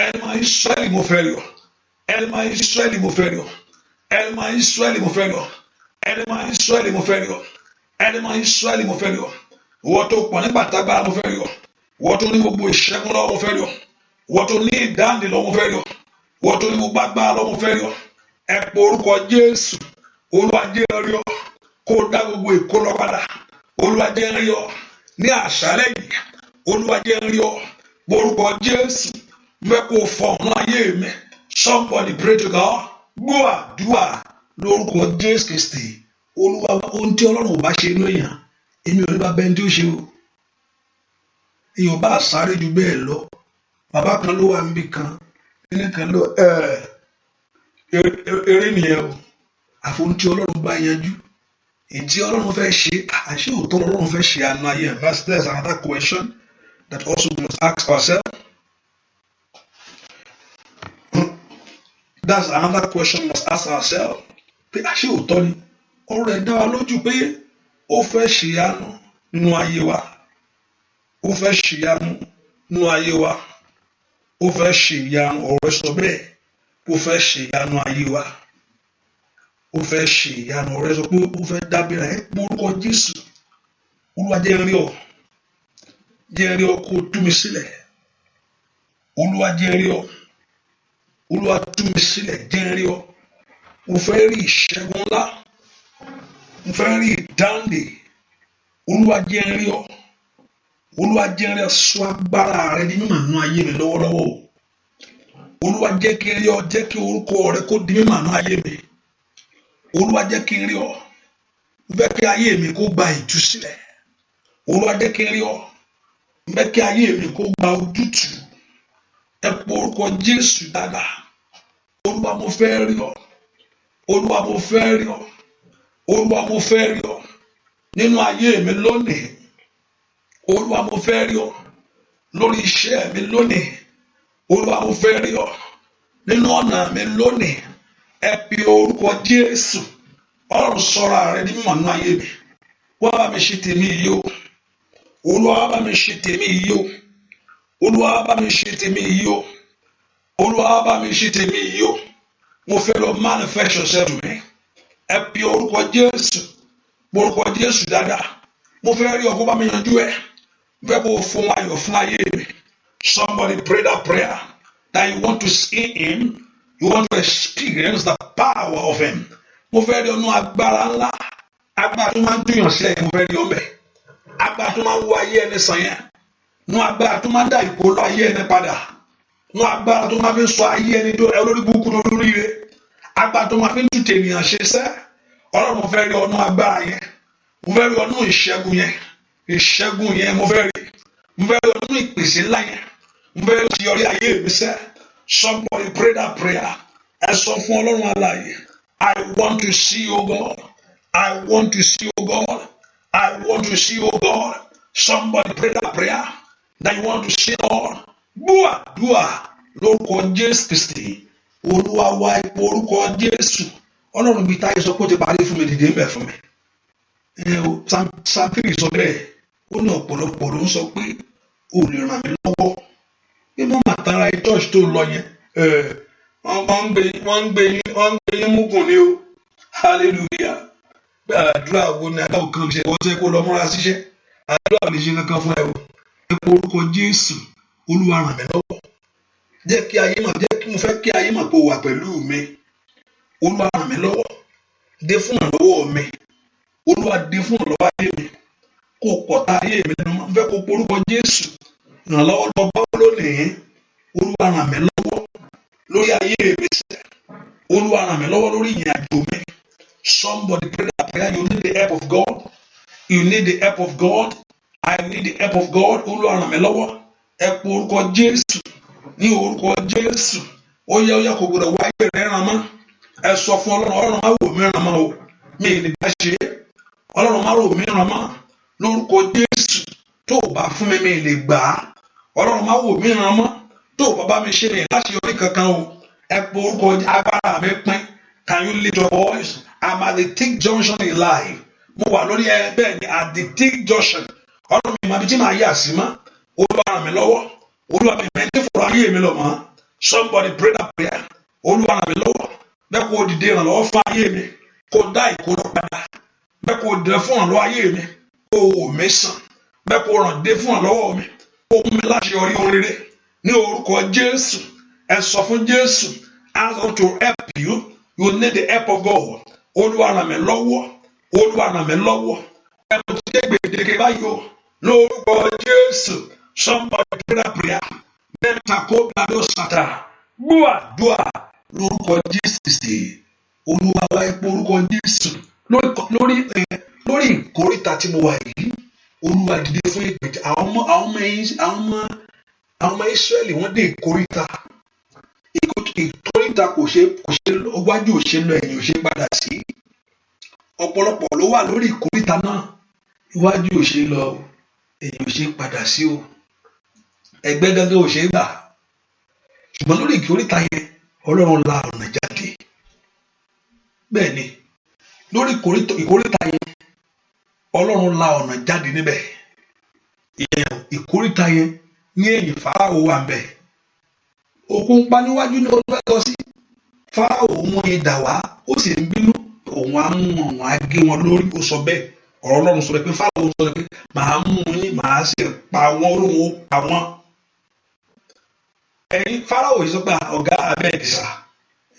Ẹni mímọ́ Ísírẹ́lì, mo fẹ́ rí ọ. Ẹni mímọ́ Ísírẹ́lì, mo fẹ́ rí ọ. Ẹni mímọ́ Ísírẹ́lì, mo fẹ́ rí ọ. Ẹni mímọ́ Ísírẹ́lì, mo fẹ́ rí ọ. Ẹni mímọ́ Ísírẹ́lì, mo fẹ́ rí ọ. Ìwọ tó pọ̀ nípa tágbára, mo fẹ́ rí ọ. Ìwọ tó ní gbogbo ìṣẹ́gun lọ́wọ́, mo fẹ́ rí ọ. Ìwọ tó ní ìdáǹdè lọ́wọ́, mo fẹ́ rí ọ. Ìwọ tó ní gbogbo agbára lọ́wọ́, mo fẹ́ rí ọ. Ẹ pe orúkọ Jésù. Olúwa, jẹ́ rí ọ, kó o dá gbogbo ìkólọ padà. Olúwa, jẹ́ rí ọ ní àṣálẹ́ yìí. Olúwa, jẹ́ rí ọ. Orúkọ Jésù, mo fẹ́ kó o fọ ọ̀nà ayé mi. Somebody pray to God. Gbọ́ àdúrà lórúkọ Jésù Kristi Olúwa. Ohun tí Ọlọ́run ò bá ṣe inú èèyàn, èmi ò ní bá bẹ́ẹ̀ tí ó ṣe o. Èèyàn bá sáré ju bẹ́ẹ̀ lọ, bàbá kan ló wà níbì kan, kíní kan ló eré nìyẹn o. Àfohun tí Ọlọ́run bá yanjú, èyí Ọlọ́run fẹ́ ṣe, àṣé òótọ́ Ọlọ́run fẹ́ ṣe àánú ayé ẹ̀. That's another question that also we must ask ourselves. That's another question we must ask ourselves, pé àṣé òótọ́ ni ọ̀rọ̀ ẹ̀ dá wa lójú pé ó fẹ́ ṣèyanu nínú ayé wa. Ó fẹ́ ṣèyanu nínú ayé wa. Ó fẹ́ ṣèyanu. Ọ̀rọ̀ sọ bẹ́ẹ̀, ó fẹ́ ṣèyanu ayé wa. Ó fẹ́ ṣèyanu. Ọ̀rọ̀ sọ pé ó fẹ́ dábìrà. Ẹ pé orúkọ Jésù. Olúwa, jẹ́ n rí ọ, jẹ́ n rí ọ, kó o tú mi sílẹ̀. Olúwa, jẹ́ n rí ọ. Olúwa, tú mi sílẹ̀. Jẹ́ n rí ọ. Mo fẹ́ rí ìṣẹ́gun ńlá. Mo fẹ́ rí ìdáǹdè. Olúwa, jẹ́ n rí ọ. Olúwa, jẹ́ n rí ọ. Sọ agbára rẹ di mímọ̀ nínú ayé mi lọ́wọ́lọ́wọ́ o. Olúwa, jẹ́ kí n rí ọ. Jẹ́ kí orúkọ rẹ kó di mímọ̀ nínú ayé mi. Olúwa, jẹ́ kí n rí ọ. Mo fẹ́ kí ayé mi kó gba ìtúsílẹ̀. Olúwa, jẹ́ kí n rí ọ. Mo fẹ́ kí ayé mi kó gba ojútùú. Ẹ pọ orúkọ Jésù dáadáa. Olúwa, mo fẹ́ rí ọ. Olúwa, mo fẹ́ rí ọ. Olúwa, mo fẹ́ rí ọ nínú ayé mi lónìí. Olúwa, mo fẹ́ rí ọ lórí iṣẹ́ mi lónìí. Olúwa, mo fẹ́ rí ọ nínú ọ̀nà mi lónìí. Ẹ pe orúkọ Jésù. Ọlọ́run, sọ̀rọ̀ rẹ ní mímọ̀ nínú ayé mi. Wá bá mi ṣe tèmi yìí o. Olúwa, bá mi ṣe tèmi yìí o. Olúwa, bá mi ṣe tèmi yìí o. Olúwa, bá mi ṣe tèmi yìí o. Mo fẹ́ lọ. Manifest yourself to me. Ẹ pe orúkọ Jésù. Orúkọ Jésù dáadáa. Mo fẹ́ rí ọ, kó bá mi yanjú ẹ. Mo fẹ́ kó fún ayọ̀ fún ayé mi. Somebody pray that prayer that you want to see him, you want to experience the power of him. Mo fẹ́ rí ọ nínú agbára ńlá, agbára tó máa ń túyàn sílẹ̀. Mo fẹ́ rí ọ bẹ̀, agbára tó máa ń wo ayé ẹni sàn yẹn, nú agbára tó máa ń dá ìkólọ ayé ẹni padà, nú agbára tó máa fi ń sọ ayé ẹni tó olórí burúkú tó lórí rẹ, agbára tó máa fi ń tún ènìyàn ṣe sẹ́. Ọlọ́run, mo fẹ́ rí ọ nú agbára yẹn. Mo fẹ́ rí ọ nú ìṣẹ́gun yẹn. Ìṣẹ́gun yẹn mo fẹ́ rí. Mo fẹ́ rí ọ nú ìpèsè ńlá yẹn. Mo fẹ́ rí àṣeyọrí ayé mi sẹ́. Somebody pray that prayer. Ẹ sọ fún Ọlọ́run alààyè. I want to see you, God. I want to see you, God. I want to see you, God. Somebody pray that prayer that you want to see God. Gbọ́ àdúrà lórúkọ Jésù Kristi Olúwa wa. Ipò orúkọ Jésù. Ọlọ́run, bíi táyé sọ pé ó ti parí fún mi, dìde ń bẹ̀ fún mi. Ẹ o, Psalm 3 sọ bẹ́ẹ̀. Ó ní ọ̀pọ̀lọpọ̀ ló ń sọ pé o lè ràn mí lọ́wọ́, pé má má tara ẹ. Church tó lọ yẹn, wọ́n ń gbé yín múgùn ni o. Hallelujah. Pé àdúrà wo ni? Àdúrà kan ṣe wọ́n ṣe kó lọ múra síṣẹ́. Àdúrà lè ṣe kankan fún ẹ o. Ẹ pé orúkọ Jésù. Olúwa, ràn mí lọ́wọ́. Jẹ́ kí ayé mọ̀, jẹ́ kí mo fẹ́ kí ayé mọ̀ pé o wà pẹ̀lú mi. Olúwa, ràn mí lọ́wọ́. Dé fún ìrànlọ́wọ́ mi. Olúwa, dé fún ìrànlọ́wọ́ ayé mi, kó pọ̀tá ayé mi nínú. Mo fẹ́ kó porúkọ Jésù. Ìrànlọ́wọ́ lọ bá lónìí. Olúwa, ràn mí lọ́wọ́ lórí ayé mi sẹ́. Olúwa, ràn mí lọ́wọ́ lórí ìrìn àjò mi. Somebody pray that prayer. You need the help of God. You need the help of God. I need the help of God. Olúwa, ràn mí lọ́wọ́. Ẹ pé orúkọ Jésù. Ní orúkọ Jésù. Ó yẹ, ó yẹ, kò gbọdọ̀ wáyé rẹ̀ ràn mọ́. Ẹ sọ fún Ọlọ́run. Ọlọ́run, má wò mí ràn mọ́ o. Mi ì lè bá ṣe é. Ọlọ́run, má wò mí ràn mọ́. Lórúkọ Jésù, tó o bá fún mi, mi lè gbà á. Ọlọ́run, má wò mí ràn mọ́. Tó o bá bá mi ṣe, mi láṣeyọrí kankan o. Ẹ pé orúkọ. Agbára mi pín. Can you lift your voice? I'm at the thick junction in life. Mo wà lórí ẹ bẹ́ẹ̀ ni, at the thick junction. Ọlọ́run mi máa bí tí màá yà sí mọ́. Olúwa, ràn mí lọ́wọ́. Olúwa, mi mẹ́tí fọ̀rọ̀ ayé mi lọ mọ́. Somebody pray that prayer. Olúwa, ràn mí lọ́wọ́. Bẹ́ẹ̀ kó dìde ìrànlọ́wọ́ fún ayé mi, kó dá ìkólọ padà. Bẹ́ẹ̀ kó dìde fún ìrànlọ́wọ́ ayé mi, kó wò mí sàn. Bẹ́ẹ̀ kó ràn dé fún ìrànlọ́wọ́ mi, kó mú mi láti yọrí ohun rere ní orúkọ Jésù. Ẹ sọ fún Jésù. Ask God to help you. You need the help of God. Olúwa, ràn mí lọ́wọ́. Olúwa, ràn mí lọ́wọ́. Ẹ mo ti dé gbèdéke báyìí o, lórúkọ Jésù. Somebody pray that prayer. Mẹ́ta kó gbàdó sàtà. Gbọ́ àdúrà lórúkọ Jésù Kristi Olúwa wa. Ẹ pé orúkọ Jésù lórí ìkóríta tí mo wà yìí. Olúwa, dìde fún ìgbèjà. Àwọn ọmọ Ísírẹ́lì, wọ́n dé ìkóríta. Ìkóríta kò ṣe wájú, ò ṣe lọ, ẹ̀yìn ò ṣe padà sí. Ọ̀pọ̀lọpọ̀ ló wà lórí ìkóríta náà. Iwájú ò ṣe lọ, ẹ̀yìn ò ṣe padà sí o, ẹ̀gbẹ́ gángan ò ṣe gbà. Ṣùgbọ́n lórí ìkóríta yẹn, Ọlọ́run la ọ̀nà jáde. Bẹ́ẹ̀ ni, lórí ìkóríta yẹn, Ọlọ́run la ọ̀nà jáde níbẹ̀. Ìyẹn ìkóríta yẹn, ní ẹ̀yìn Fáráò wà ń bẹ̀, òkun pa níwájú ní olúwa lọ sí. Fáráò mú idà wá, ó sì ń bínú. Òun á mú wọn, òun á gé wọn lórí. Ó sọ bẹ́ẹ̀. Ọ̀rọ̀ Ọlọ́run sọ pé Fáráò sọ pé màá mú yín, màá sì pa wọ́n. Olóhùn ó pa wọ́n. Ẹ̀yin Fáráò yìí sọ pé, "Ọ̀gá, abẹ́ ìsà,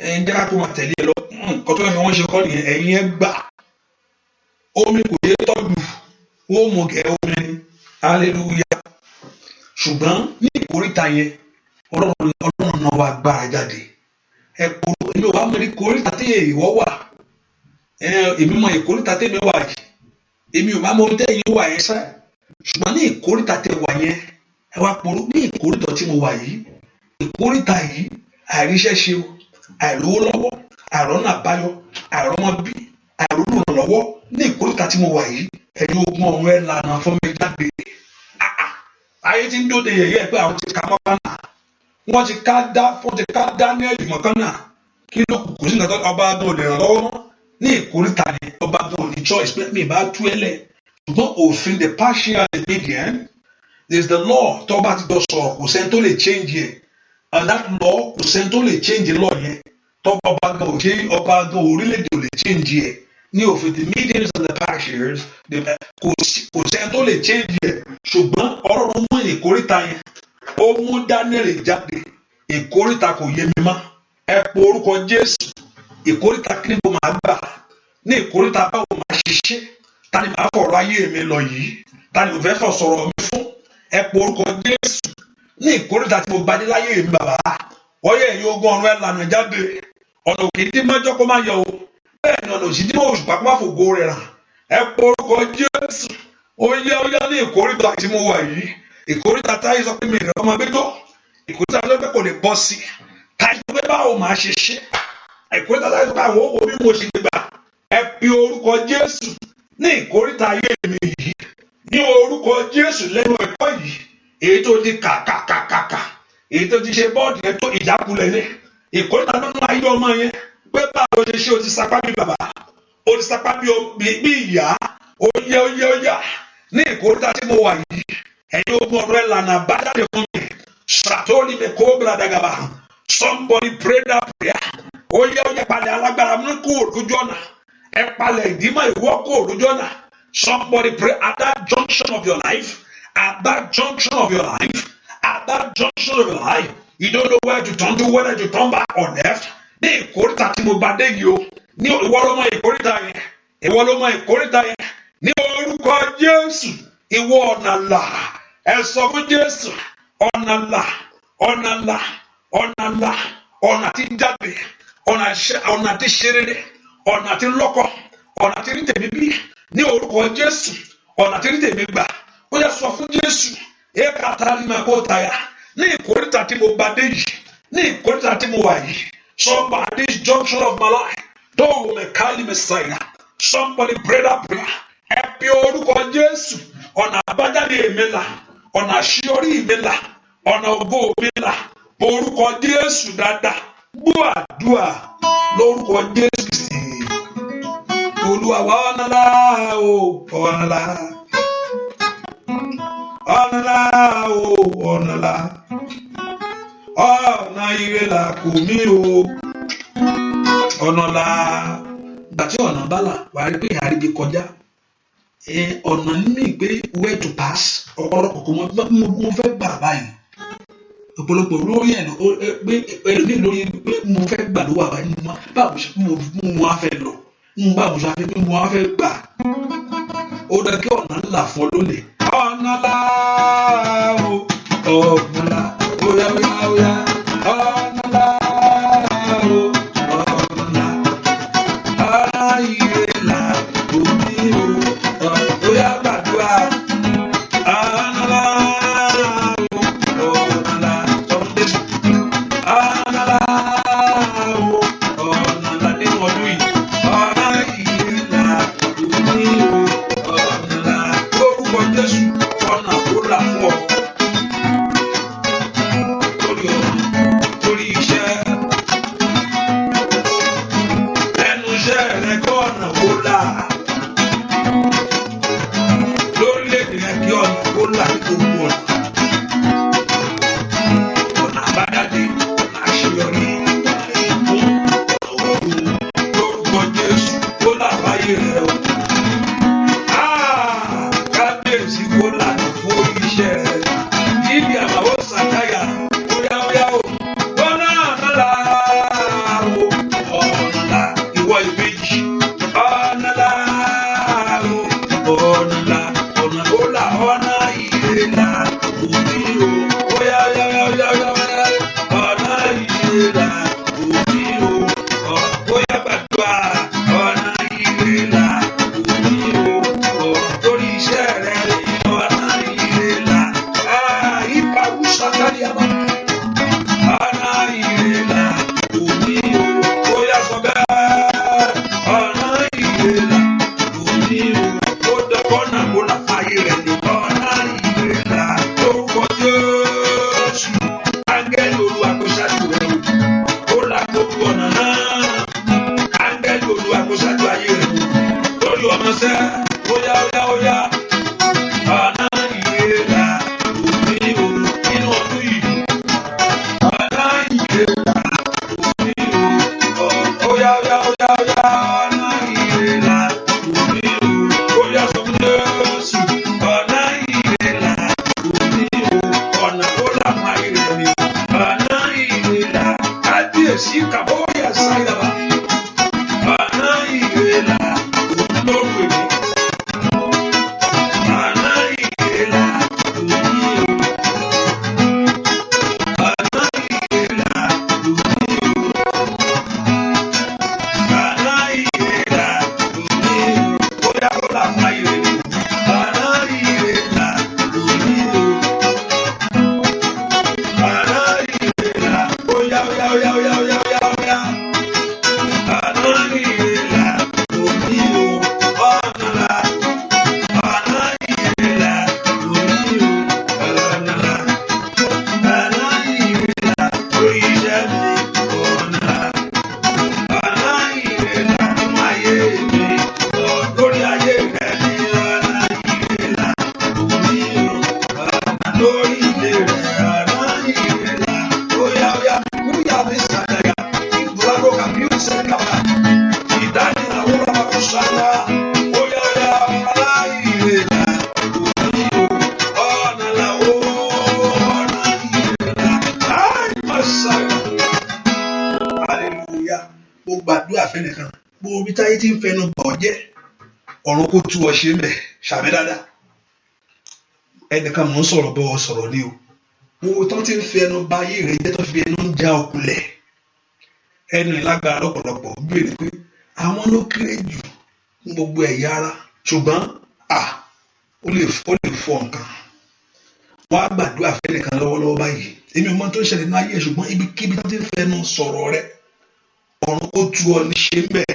ẹ̀yin jẹ́ ká kó máa tẹ̀lé ẹ lọ." Nǹkan tó yẹ kí wọ́n ṣe kọ́ nìyẹn. Ẹ̀yin ẹ gbà, omi kò yẹ tọ́jú, ó mú gẹ̀ omi ni. Hallelujah. Ṣùgbọ́n ní ìkóríta yẹn, Ọlọ́run náà wà gbára jáde. Ẹ kúrò. Èmi ò wá mọ ìkóríta tí ìwọ wà. Èmi mọ ìkóríta tèmi wà yìí. Èmi ò bá mọ tẹ́yìn wà yẹn sẹ́. Ṣùgbọ́n ní ìkóríta tẹ wà yẹn, ẹ wá poró ní ìkóríta tí mo wà yìí. Ìkóríta yìí, àìríṣẹ́ ṣe o, àìlówó lọ́wọ́, àìrọ́nà àbáyọ, àìrọ́mọbí, àìrólùrànlọ́wọ́, ní ìkóríta tí mo wà yìí, ẹ̀yin ogun ọ̀run, ẹ̀ lànà fún mi jáde. Ayé tí ń dóde yẹ̀yẹ́ pé àwọn ti ka mọ́kànnà, wọ́n ti ká Daniel mọ́kànnà. Kí ló kù? Kò sí nǹkan. Ọba gan ò lè ràn lọ́wọ́ mọ́ ní ìkóríta ni. Ọba gan ò ní choice pé mi bá tú ẹ lẹ̀. Ṣùgbọ́n òfin, the Persian, the Median, there is the law. Tó bá ti jọ sọ̀rọ̀, kò sẹ́ni tó lè change yẹ. And that law, kò sẹ́ni tó lè change law yẹn. Tó ọba gan ò ṣe, ọba gan orílẹ̀-èdè ò lè change yẹ ní òfin the Medians and the Persians. Kò sẹ́ni tó lè change yẹ. Ṣùgbọ́n Ọlọ́run mú ìkóríta yẹn, ó mú Daniel jáde. Ìkóríta kò yé mi mọ́. Ẹ po orúkọ Jésù. Ìkóríta, kí ni mo máa gbà ní ìkóríta? Báwo máa ṣiṣẹ́? Ta ni màá fọ̀rọ̀ ayé mi lọ yìí? Ta ni mo fẹ́ fọ̀ sọ̀rọ̀ mi fún? Ẹ po orúkọ Jésù ní ìkóríta tí mo bá dé láyé mi. Bàbá ọyẹ, ẹ̀yin ogun ọ̀run, ẹ̀ lànà jáde. Ọ̀nà òkè tí mọ́jọ́ kó má yọ o. Bẹ́ẹ̀ ni ọ̀nà òsì tí mọ́ òṣùpá kó má fògo rẹ̀ ràn. Ẹ po orúkọ Jésù. Ó yá, ó yá, ní ìkóríta tí mo wà yìí, ìkóríta táyé sọ pé mi ìrìn ọmọ gbẹjọ, ìkóríta tó pé kò lè bọ́ sí, táyé sọ pé báwo máa ṣe ṣe, ìkóríta táyé sọ pé àwọn owó bí mo ṣe gbà, ẹ pe orúkọ Jésù ní ìkóríta ayé mi yìí, ní orúkọ Jésù. Lẹ́nu ẹ̀kọ́ yìí, èyí tó ti kàkàkàkà, èyí tó ti ṣe bọ́ọ̀dù yẹn tó ìjákulẹ̀ ní ìkóríta nínú ayé ọmọ yẹn pé báwo ṣe ṣe, o ti sapá bí bàbá, o ti sapá bí ìyá. Ó yẹ, ó yẹ, ó yá, ní ìkóríta tí mo wà yìí, ẹ̀yin ogun ọ̀rọ̀, ẹ̀ lànà bájáde fún mi. Sàtórí mi kó bradagaba. Somebody pray that prayer. Ó yẹ, ó yẹ, palẹ̀ alágbára mú kó lójú ọ̀nà. Ẹ palẹ̀ ìdímọ̀ ìwọ́ kó lójú ọ̀nà. Somebody pray at that junction of your life, at that junction of your life, at that junction of your life. You don't know where to turn to, whether to turn back or left. Ní ìkóríta tí mo bá dé yìí o, ní ìwọ ló mọ ìkóríta yẹn, ìwọ ló mọ ìkóríta yẹn. Ní orúkọ Jésù, ìwọ ọ̀nà là. Ẹ sọ fún Jésù, ọ̀nà là, ọ̀nà là, ọ̀nà là, ọ̀nà tí jáde, ọ̀nà tí ṣe rere, ọ̀nà tí lọ́kọ, ọ̀nà tí rí tèmi bí, ní orúkọ Jésù, ọ̀nà tí rí tèmi gbà. Ó yẹ, sọ fún Jésù. Èka tari máa kó taya ní ìkóríta tí mo bá dé yìí, ní ìkóríta tí mo wà yìí. Somebody, at this junction of my life, tó mẹ́kálí mẹ́sàáyà. Somebody pray that prayer. Ẹ pe orúkọ Jésù. Ọ̀nà àbájáde mi là, ọ̀nà àṣeyọrí mi là, ọ̀nà ògo mi là. Orúkọ Jésù dáadáa. Gbọ́ àdúrà lórúkọ Jésù Kristi. Olúwa wa, ọ̀nà là o, ọ̀nà là. Ọ̀nà là o, ọ̀nà là. Ọ̀nà ire là kò mí o. Ọ̀nà là. Ìgbà tí ọ̀nà bá là, wàá rí pé ìyá àríbi kọjá. Ọ̀nà ní pé where to pass. Ọ̀pọ̀lọpọ̀ kò mọ mo fẹ́ gbà báyìí. Ọ̀pọ̀lọpọ̀ lórí ẹ̀ pé ẹlòmíì lórí pé mo fẹ́ gbà ló wà báyìí. Báwo ṣe mo wá fẹ́ lọ? Báwo ṣe fẹ́ mo wá fẹ́ gbà? Ó dá kí ọ̀nà ńlá fún ọ lónìí. Ọ̀nà là o, ọ̀nà là, óyá óyá óyá. Ọ̀nà là o, ọ̀nà là. Ọ̀nà ire là òní o, óyá gbàdúrà. Ọ̀nà là o, ọ̀nà là, sọ fún Jésù. Ọ̀nà là o, ọ̀nà là nínú ọdún yìí. Ọ̀nà ire là òní o, ọ̀nà là. Lórúkọ Jésù, ọ̀nà kó là fún ọ. Lórí ọmọ, lórí iṣẹ́, lẹ́nu iṣẹ́ rẹ kí ọ̀nà kó là. Lórílẹ̀-èdè rẹ kí ọ̀nà kó là ní gbogbo ọ̀nà. Ọ̀nà àbájáde, ọ̀nà àṣeyọrí, ọ̀nà ìbùkún, ọ̀nà ògo. Lórúkọ Jésù, kó là fáyé rẹ o. Ah! Kábíyèsí, kó lànà fún iṣẹ́ rẹ. Ibi àbàwọ̀ sàkáyà, óyá óyá o. Ọ̀nà là o, ọ̀nà là, ìwọ ìbejì. Ọ̀nà là o, ọ̀nà là, ọ̀nà ó là, ọ̀nà ire là, òní o. Óyá óyá óyá óyá óyá óyá. Ọ̀nà ire là, òní o. Óyá gbàdúrà. Ọ̀nà ire là, òní o. Lórí iṣẹ́ rẹ, ọ̀nà ire là. Ah, iparu sakariaba. Ọ̀nà ire là, òní o. Óyá sọ bẹ́ẹ̀. Ọ̀nà ire là, òní o. Ó dọ́kọ́ náà kó là fàyè rẹ̀ ní. Ọ̀nà ire là, lórúkọ Jésù. Áńgẹ́lì Olúwa kó ṣáájú rẹ̀ o. Ó là gbogbo ọ̀nà náà. Áńgẹ́lì Olúwa kó ṣáájú ayé rẹ̀ o. Lórí ọmọ sẹ́, óyá óyá óyá. Ọ̀nà ire là, òní o. Nínú ọdún yìí. Ọ̀nà ire là, òní o. Óyá óyá óyá óyá. Ọ̀nà ire là, òní o. Óyá sọ fún Jésù. Ọ̀nà ire là, òní o. Ọ̀nà tó là fún ayé rẹ̀ ni. Ọ̀nà ire là. Kábíyèsí kàbóyà sáyidàbà. Ọ̀nà ire là, òní lóru èmi. Ọ̀nà ire là, òní o. Ọ̀nà ire là, òní o. Ọ̀nà ire là, òní o. Óyá kó là fún ayé rẹ̀ ni. Ọ̀nà ire là, òní o. Ọ̀nà ire là, óyá óyá óyá óyá óyá óyá óyá. Ọ̀nà ire là, òní o. Ọ̀nà là, ọ̀nà ire là, òní o. Ọ̀nà là, ọ̀nà ire là, lórí iṣẹ́ mi. Ọ̀nà là, ọ̀nà ire là nínú ayé mi. Lórí ayé rẹ ní ọ̀nà ire là, òní o. Ọ̀nà lórí ilé rẹ, ọ̀nà ire là. Óyá óyá, kúyà mi sàdáyà. Ìbúradó kàbí sẹ́kàbà. Ìdánilàwọ̀ àkọsàlà. Óyá óyá, ọ̀nà ire là, òní o. Ọ̀nà là ó, ọ̀nà ire là. Ai, Messiah. Hallelujah. Mo gbàdúrà fẹ́nìkan. Gbogbo ibi táyé tí ń fẹnu bà ọ́ jẹ́. Ọ̀run kó tú ọ ṣe mẹ́. Ṣàmì dáadáa. Ẹnìkan mò ń sọ̀rọ̀ bọ́ ọ sọ̀rọ̀ ni o. Gbogbo tán tí ń fẹnu bà ayé rẹ jẹ́, tó fi ẹnu ń já ọkulẹ̀. Ẹnu ìlágbára lọ́pọ̀lọpọ̀. Bíbélì pé àwọn ló kéré jù ní gbogbo ẹ̀yà ara. Ṣùgbọ́n ó lè fọ nǹkan. Wọ́n á gbàdúrà fẹ́nìkan lọ́wọ́lọ́wọ́ báyìí. Èmi ò mọ tó ń ṣẹlẹ̀ nínú ayé ẹ̀, ṣùgbọ́n ibikíbi tán tí ń fẹnu sọ̀rọ̀ rẹ, ọ̀run kó tú ọ ní ṣe ń bẹ̀.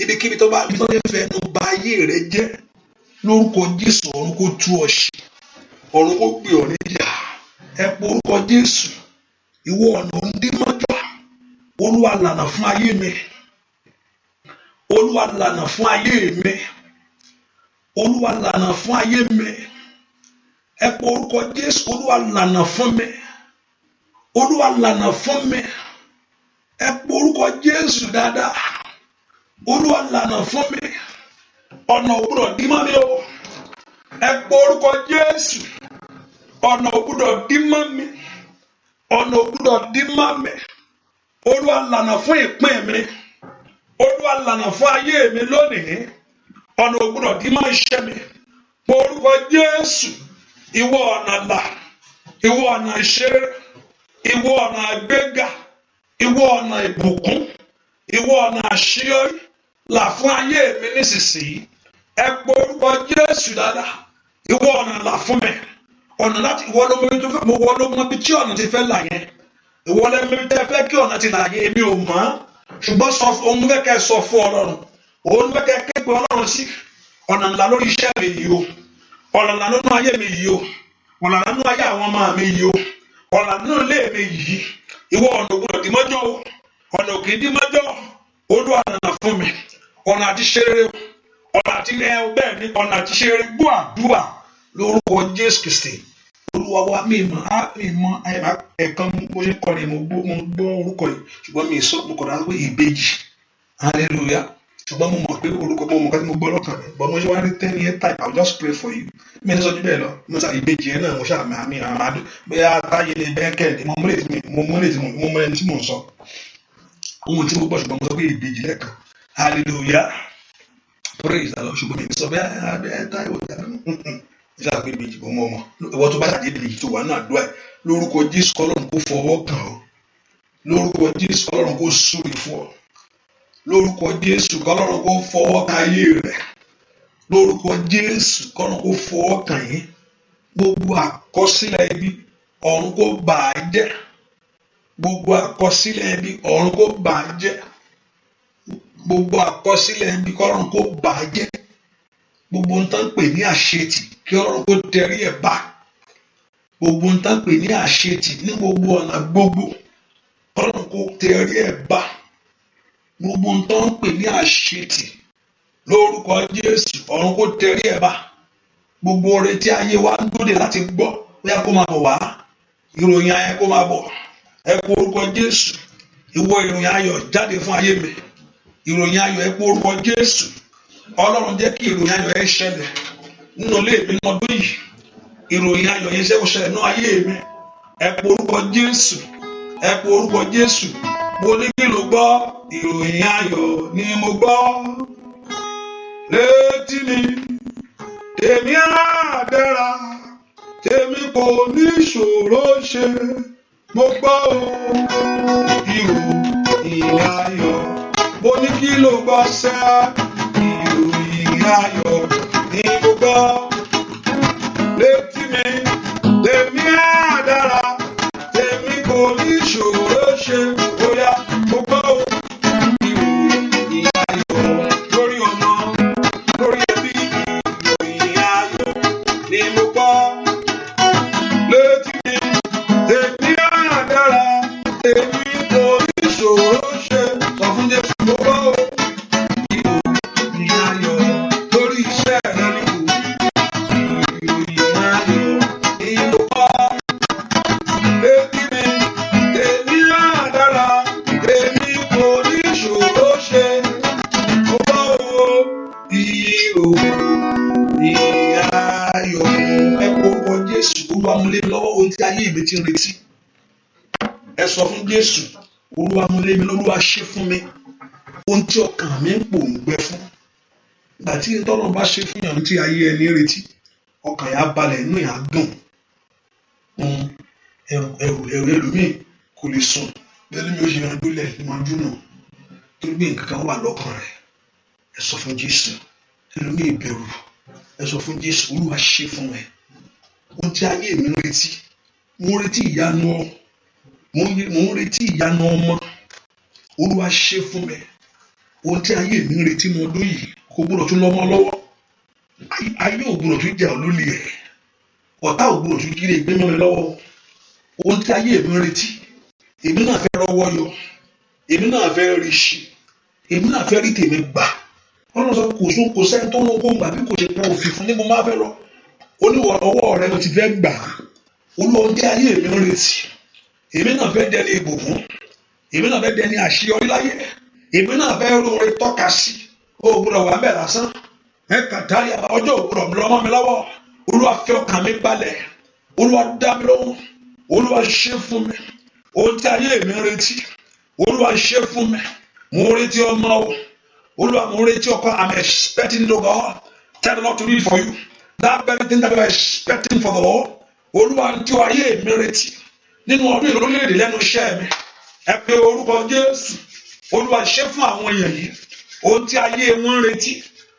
Ibikíbi tó bá ibi tó ti ń fẹnu bà ayé rẹ jẹ́, lórúkọ Jésù, ọ̀run kó tú ọ ṣe. Ọ̀run kó gbé ọ níjà. Ẹ pe orúkọ Jésù. Ìwọ ọ̀nà òǹdímọ́jọ́. Olúwa lànà fún ayé mi. Olúwa lànà fún ayé mi. Olúwa lànà fún ayé mi. Ẹ pé orúkọ Jésù. Olúwa lànà fún mi. Olúwa lànà fún mi. Ẹ pé orúkọ Jésù dáadáa. Olúwa lànà fún mi. Ọ̀nà ò gbọdọ̀ dí mọ́ mi o. Ẹ pé orúkọ Jésù. Ọ̀nà ò gbọdọ̀ dí mọ́ mi. Ọ̀nà ò gbọdọ̀ dí mọ́ mi. Olúwa lànà fún ìpín mi. Olúwa lànà fún ayé mi lónìí. Ọ̀nà ò gbọdọ̀ dí mọ́ iṣẹ́ mi. Pé orúkọ Jésù. Ìwọ ọ̀nà là, ìwọ ọ̀nà ìṣeré, ìwọ ọ̀nà àgbéga, ìwọ ọ̀nà ìbùkún, ìwọ ọ̀nà àṣeyọrí, là fún ayé mi nísinsìnyí. Ẹ pé orúkọ Jésù dáadáa. Ìwọ ọ̀nà là fún mi. Ọ̀nà láti ìwọ ló mọ ibi tó fẹ́, mo wọ ló mọ ibi tí ọ̀nà ti fẹ́ là yẹn. Ìwọ ló mọ ibi tẹ́ fẹ́ kí ọ̀nà ti là yẹn, èmi ò mọ̀. Ṣùgbọ́n sọ fún òun fẹ́ kẹ́ sọ fún Ọlọ́run. Òun fẹ́ kẹ́ ké pe Ọlọ́run sí. Ọ̀nà ńlá lórí iṣẹ́ mi yìí o. Ọ̀nà ńlá nínú ayé mi yìí o. Ọ̀nà ńlá nínú ayé àwọn ọmọ mi yìí o. Ọ̀nà nínú ilé mi yìí. Ìwọ ọ̀nà ò gbọdọ̀ dí mọ́jọ́ o. Ọ̀nà ò kì í dí mọ́jọ́. Olúwa lànà fún mi. Ọ̀nà àti ṣe rere o. Ọ̀nà àti ẹ bẹ́ẹ̀ ni ọ̀nà àti ṣe rere. Gbọ́ àdúrà lórúkọ Jésù Kristi. Olúwa wa. Mi mọ̀ á mi mọ̀ ẹ̀kan bó ṣe kọrin, mo gbọ́ orúkọ yìí, ṣùgbọ́n mi sọ, mo kọ̀ dá pé ìbejì. Hallelujah. Ṣùgbọ́n mo mọ̀ pé orúkọ mo mọ̀ ká tí mo gbọ́ lọ́kàn mi, but mo ṣe wá rí tẹ́ni ẹ̀ type, I will just pray for you. Mi ní sọ ju bẹ́ẹ̀ lọ. Mo sọ ìbejì yẹn náà, mo ṣáà àmì àmàdù bóyá táyé ní bẹ́ẹ̀ kẹ́hìndé. Mo mọ̀ ẹni tí mò ń sọ ohun tí mo gbọ́, ṣùgbọ́n mo sọ pé ìbejì lẹ́ẹ̀kan. Hallelujah, praise the Lord. Ṣùgbọ́n mi sọ bẹ́ẹ̀ bẹ́ẹ̀ táyé wò dáná ṣáà pé ìbejì bò mọ́ ọmọ. Ìwọ tó bá ṣàjẹ́ ìbejì tó wà náà, àdúrà ẹ̀ lórúkọ Jésù, kọ́lọ́run kó fọwọ́ kàn ọ́. Lórúkọ Jésù, kọ́lọ́run kó súre fún ọ. Lórúkọ Jésù, kọ́lọ́run kó fọwọ́ kan ayé rẹ̀. Lórúkọ Jésù, kọ́lọ́run kó fọwọ́ kàn yín. Gbogbo àkọsílẹ̀ ibi, ọ̀run kó bà á jẹ́. Gbogbo àkọsílẹ̀ ibi, ọ̀run kó bà á jẹ́. Gbogbo àkọsílẹ̀ ibi, kọ́lọ́run kó bà á jẹ́. Gbogbo ohun tán ń pè ní àṣetì, kí Ọlọ́run kó tẹrí ẹ̀ bá. Gbogbo ohun tán ń pè ní àṣetì ní gbogbo ọ̀nà gbogbo, Ọlọ́run kó tẹrí ẹ̀ bá. Gbogbo ohun tán ń pè ní àṣetì lórúkọ Jésù, ọ̀run kó tẹrí ẹ̀ bá. Gbogbo oore tí ayé wa ń dóde láti gbọ́, bóyá kó máa bọ̀ wá. Ìròyìn ayọ̀ kó máa bọ̀. Ẹ kú orúkọ Jésù. Ìwọ ìròyìn ayọ̀, jáde fún ayé mi. Ìròyìn ayọ̀, ẹ kú orúkọ Jésù. Ọlọ́run, jẹ́ kí ìròyìn ayọ̀ ẹ ṣẹlẹ̀ nínú ilé mi lọ́dún yìí. Ìròyìn ayọ̀ yẹn ṣe kó ṣẹlẹ̀ nínú ayé mi. Ẹ kú orúkọ Jésù. Ẹ kú orúkọ Jésù. Mo ní kí ló gbọ́? Ìròyìn ayọ̀ ni mo gbọ́ létí mi. Tèmi á dára, tèmi kò ní ṣòro ṣe. Mo gbọ́ o, ìròyìn ayọ̀. Mo ní kí ló gbọ́ sẹ́? Ìròyìn ayọ̀ ni mo gbọ́ létí mi. Tèmi á dára, tèmi kò ní ṣòro ṣe. Bóyá mo gbọ́ o, ìròyìn ayọ̀ lórí ọmọ, lórí ẹbí. Ìròyìn ayọ̀ ni mo gbọ́ létí mi. Tèmi á dára, tèmi kò ní ṣòro ṣe. Sọ fún Jésù, mo gbọ́ o, ìròyìn ayọ̀ lórí iṣẹ́ rẹ ni kò. Ìròyìn ayọ̀ ni mo gbọ́ létí mi. Tèmi á dára, tèmi kò ní ṣòro ṣe. Mo gbọ́ o, ìròyìn ayọ̀. Ẹ kó orúkọ Jésù. Olúwa, mú lé mi lọ́wọ́ ohun tí ayé mi ti ń retí. Ẹ sọ fún Jésù. Olúwa, mú lé mi lọ́wọ́. Olúwa, ṣe fún mi ohun tí ọkàn mi ń pòǹgbẹ fún. Ìgbà tí tọ́lọ́run bá ṣe fún yàn tí ayé ẹni retí, ọkàn yà á balẹ̀, inú yà á dùn. Ẹrù ẹrù ẹrù ẹlòmíì kò lè sùn bẹ́ẹ̀ ni ó ṣe yanjú lẹ̀ ní máa dúnà torí pé nǹkan kan wà lọ́kàn rẹ̀. Ẹ sọ fún Jésù. Ẹlòmíì bẹ̀rù. Ẹ sọ fún Jésù. Olúwa, ṣe fún mi ohun tí ayé mi ń retí. Mo ń retí ìyanu ọ, mo ń retí ìyanu ọmọ. Olúwa, ṣe fún mi ohun tí ayé mi ń retí ní ọdún yìí. Kò gbọdọ̀ tún lọ́mọ lọ́wọ́. Ayé ò gbọdọ̀ tún jà lólè ẹ̀. Ọ̀tá ò gbọdọ̀ tún jíire gbé mọ́ mi lọ́wọ́. Ohun tí ayé mi ń retí, èmi náà fẹ́ rọ́wọ́ yọ. Èmi náà fẹ́ rí ṣe. Èmi náà fẹ́ rí tèmi gbà. Ọlọ́run sọ kò sún kò sẹ́ni tó ń kó gbà bí kò ṣe pé òfin fún ní mo máa fẹ́ lọ. Oníwọ̀ ọwọ́ rẹ mo ti fẹ́ gbà. Olúwa, ohun tí ayé mi ń retí. Èmi náà fẹ́ dẹni ìbùkún. Èmi náà fẹ́ dẹni àṣeyọrí láyé. Èmi náà fẹ́ róore tọ́ka sí. O gbọ́dọ̀ wà bẹ́ẹ̀ lásán. Ẹ kàtàrí ọjọ́ ò gbọ́dọ̀ lọ́mọ mi lọ́wọ́. Olúwa, fi ọkàn mi balẹ̀. Olúwa, dá mi lóhùn. Olúwa, ṣe fún mi. Ohun tí ayé mi ń retí. Olúwa, ṣe fún mi. Mo ń retí ọmọ o. Olúwa, mo ń retí ọkọ. I'm expecting to God. Tell the Lord to do it for you. That very thing that you are expecting for the Lord. Olúwa, tí ayé mi retí. Nínú ọdún yìí, lórílẹ̀-èdè, lẹ́nu iṣẹ́ mi. Ẹ pe orúkọ Jésù. Olúwa, ṣe fún àwọn èèyàn yìí. Ohun tí ayé wọn ń retí.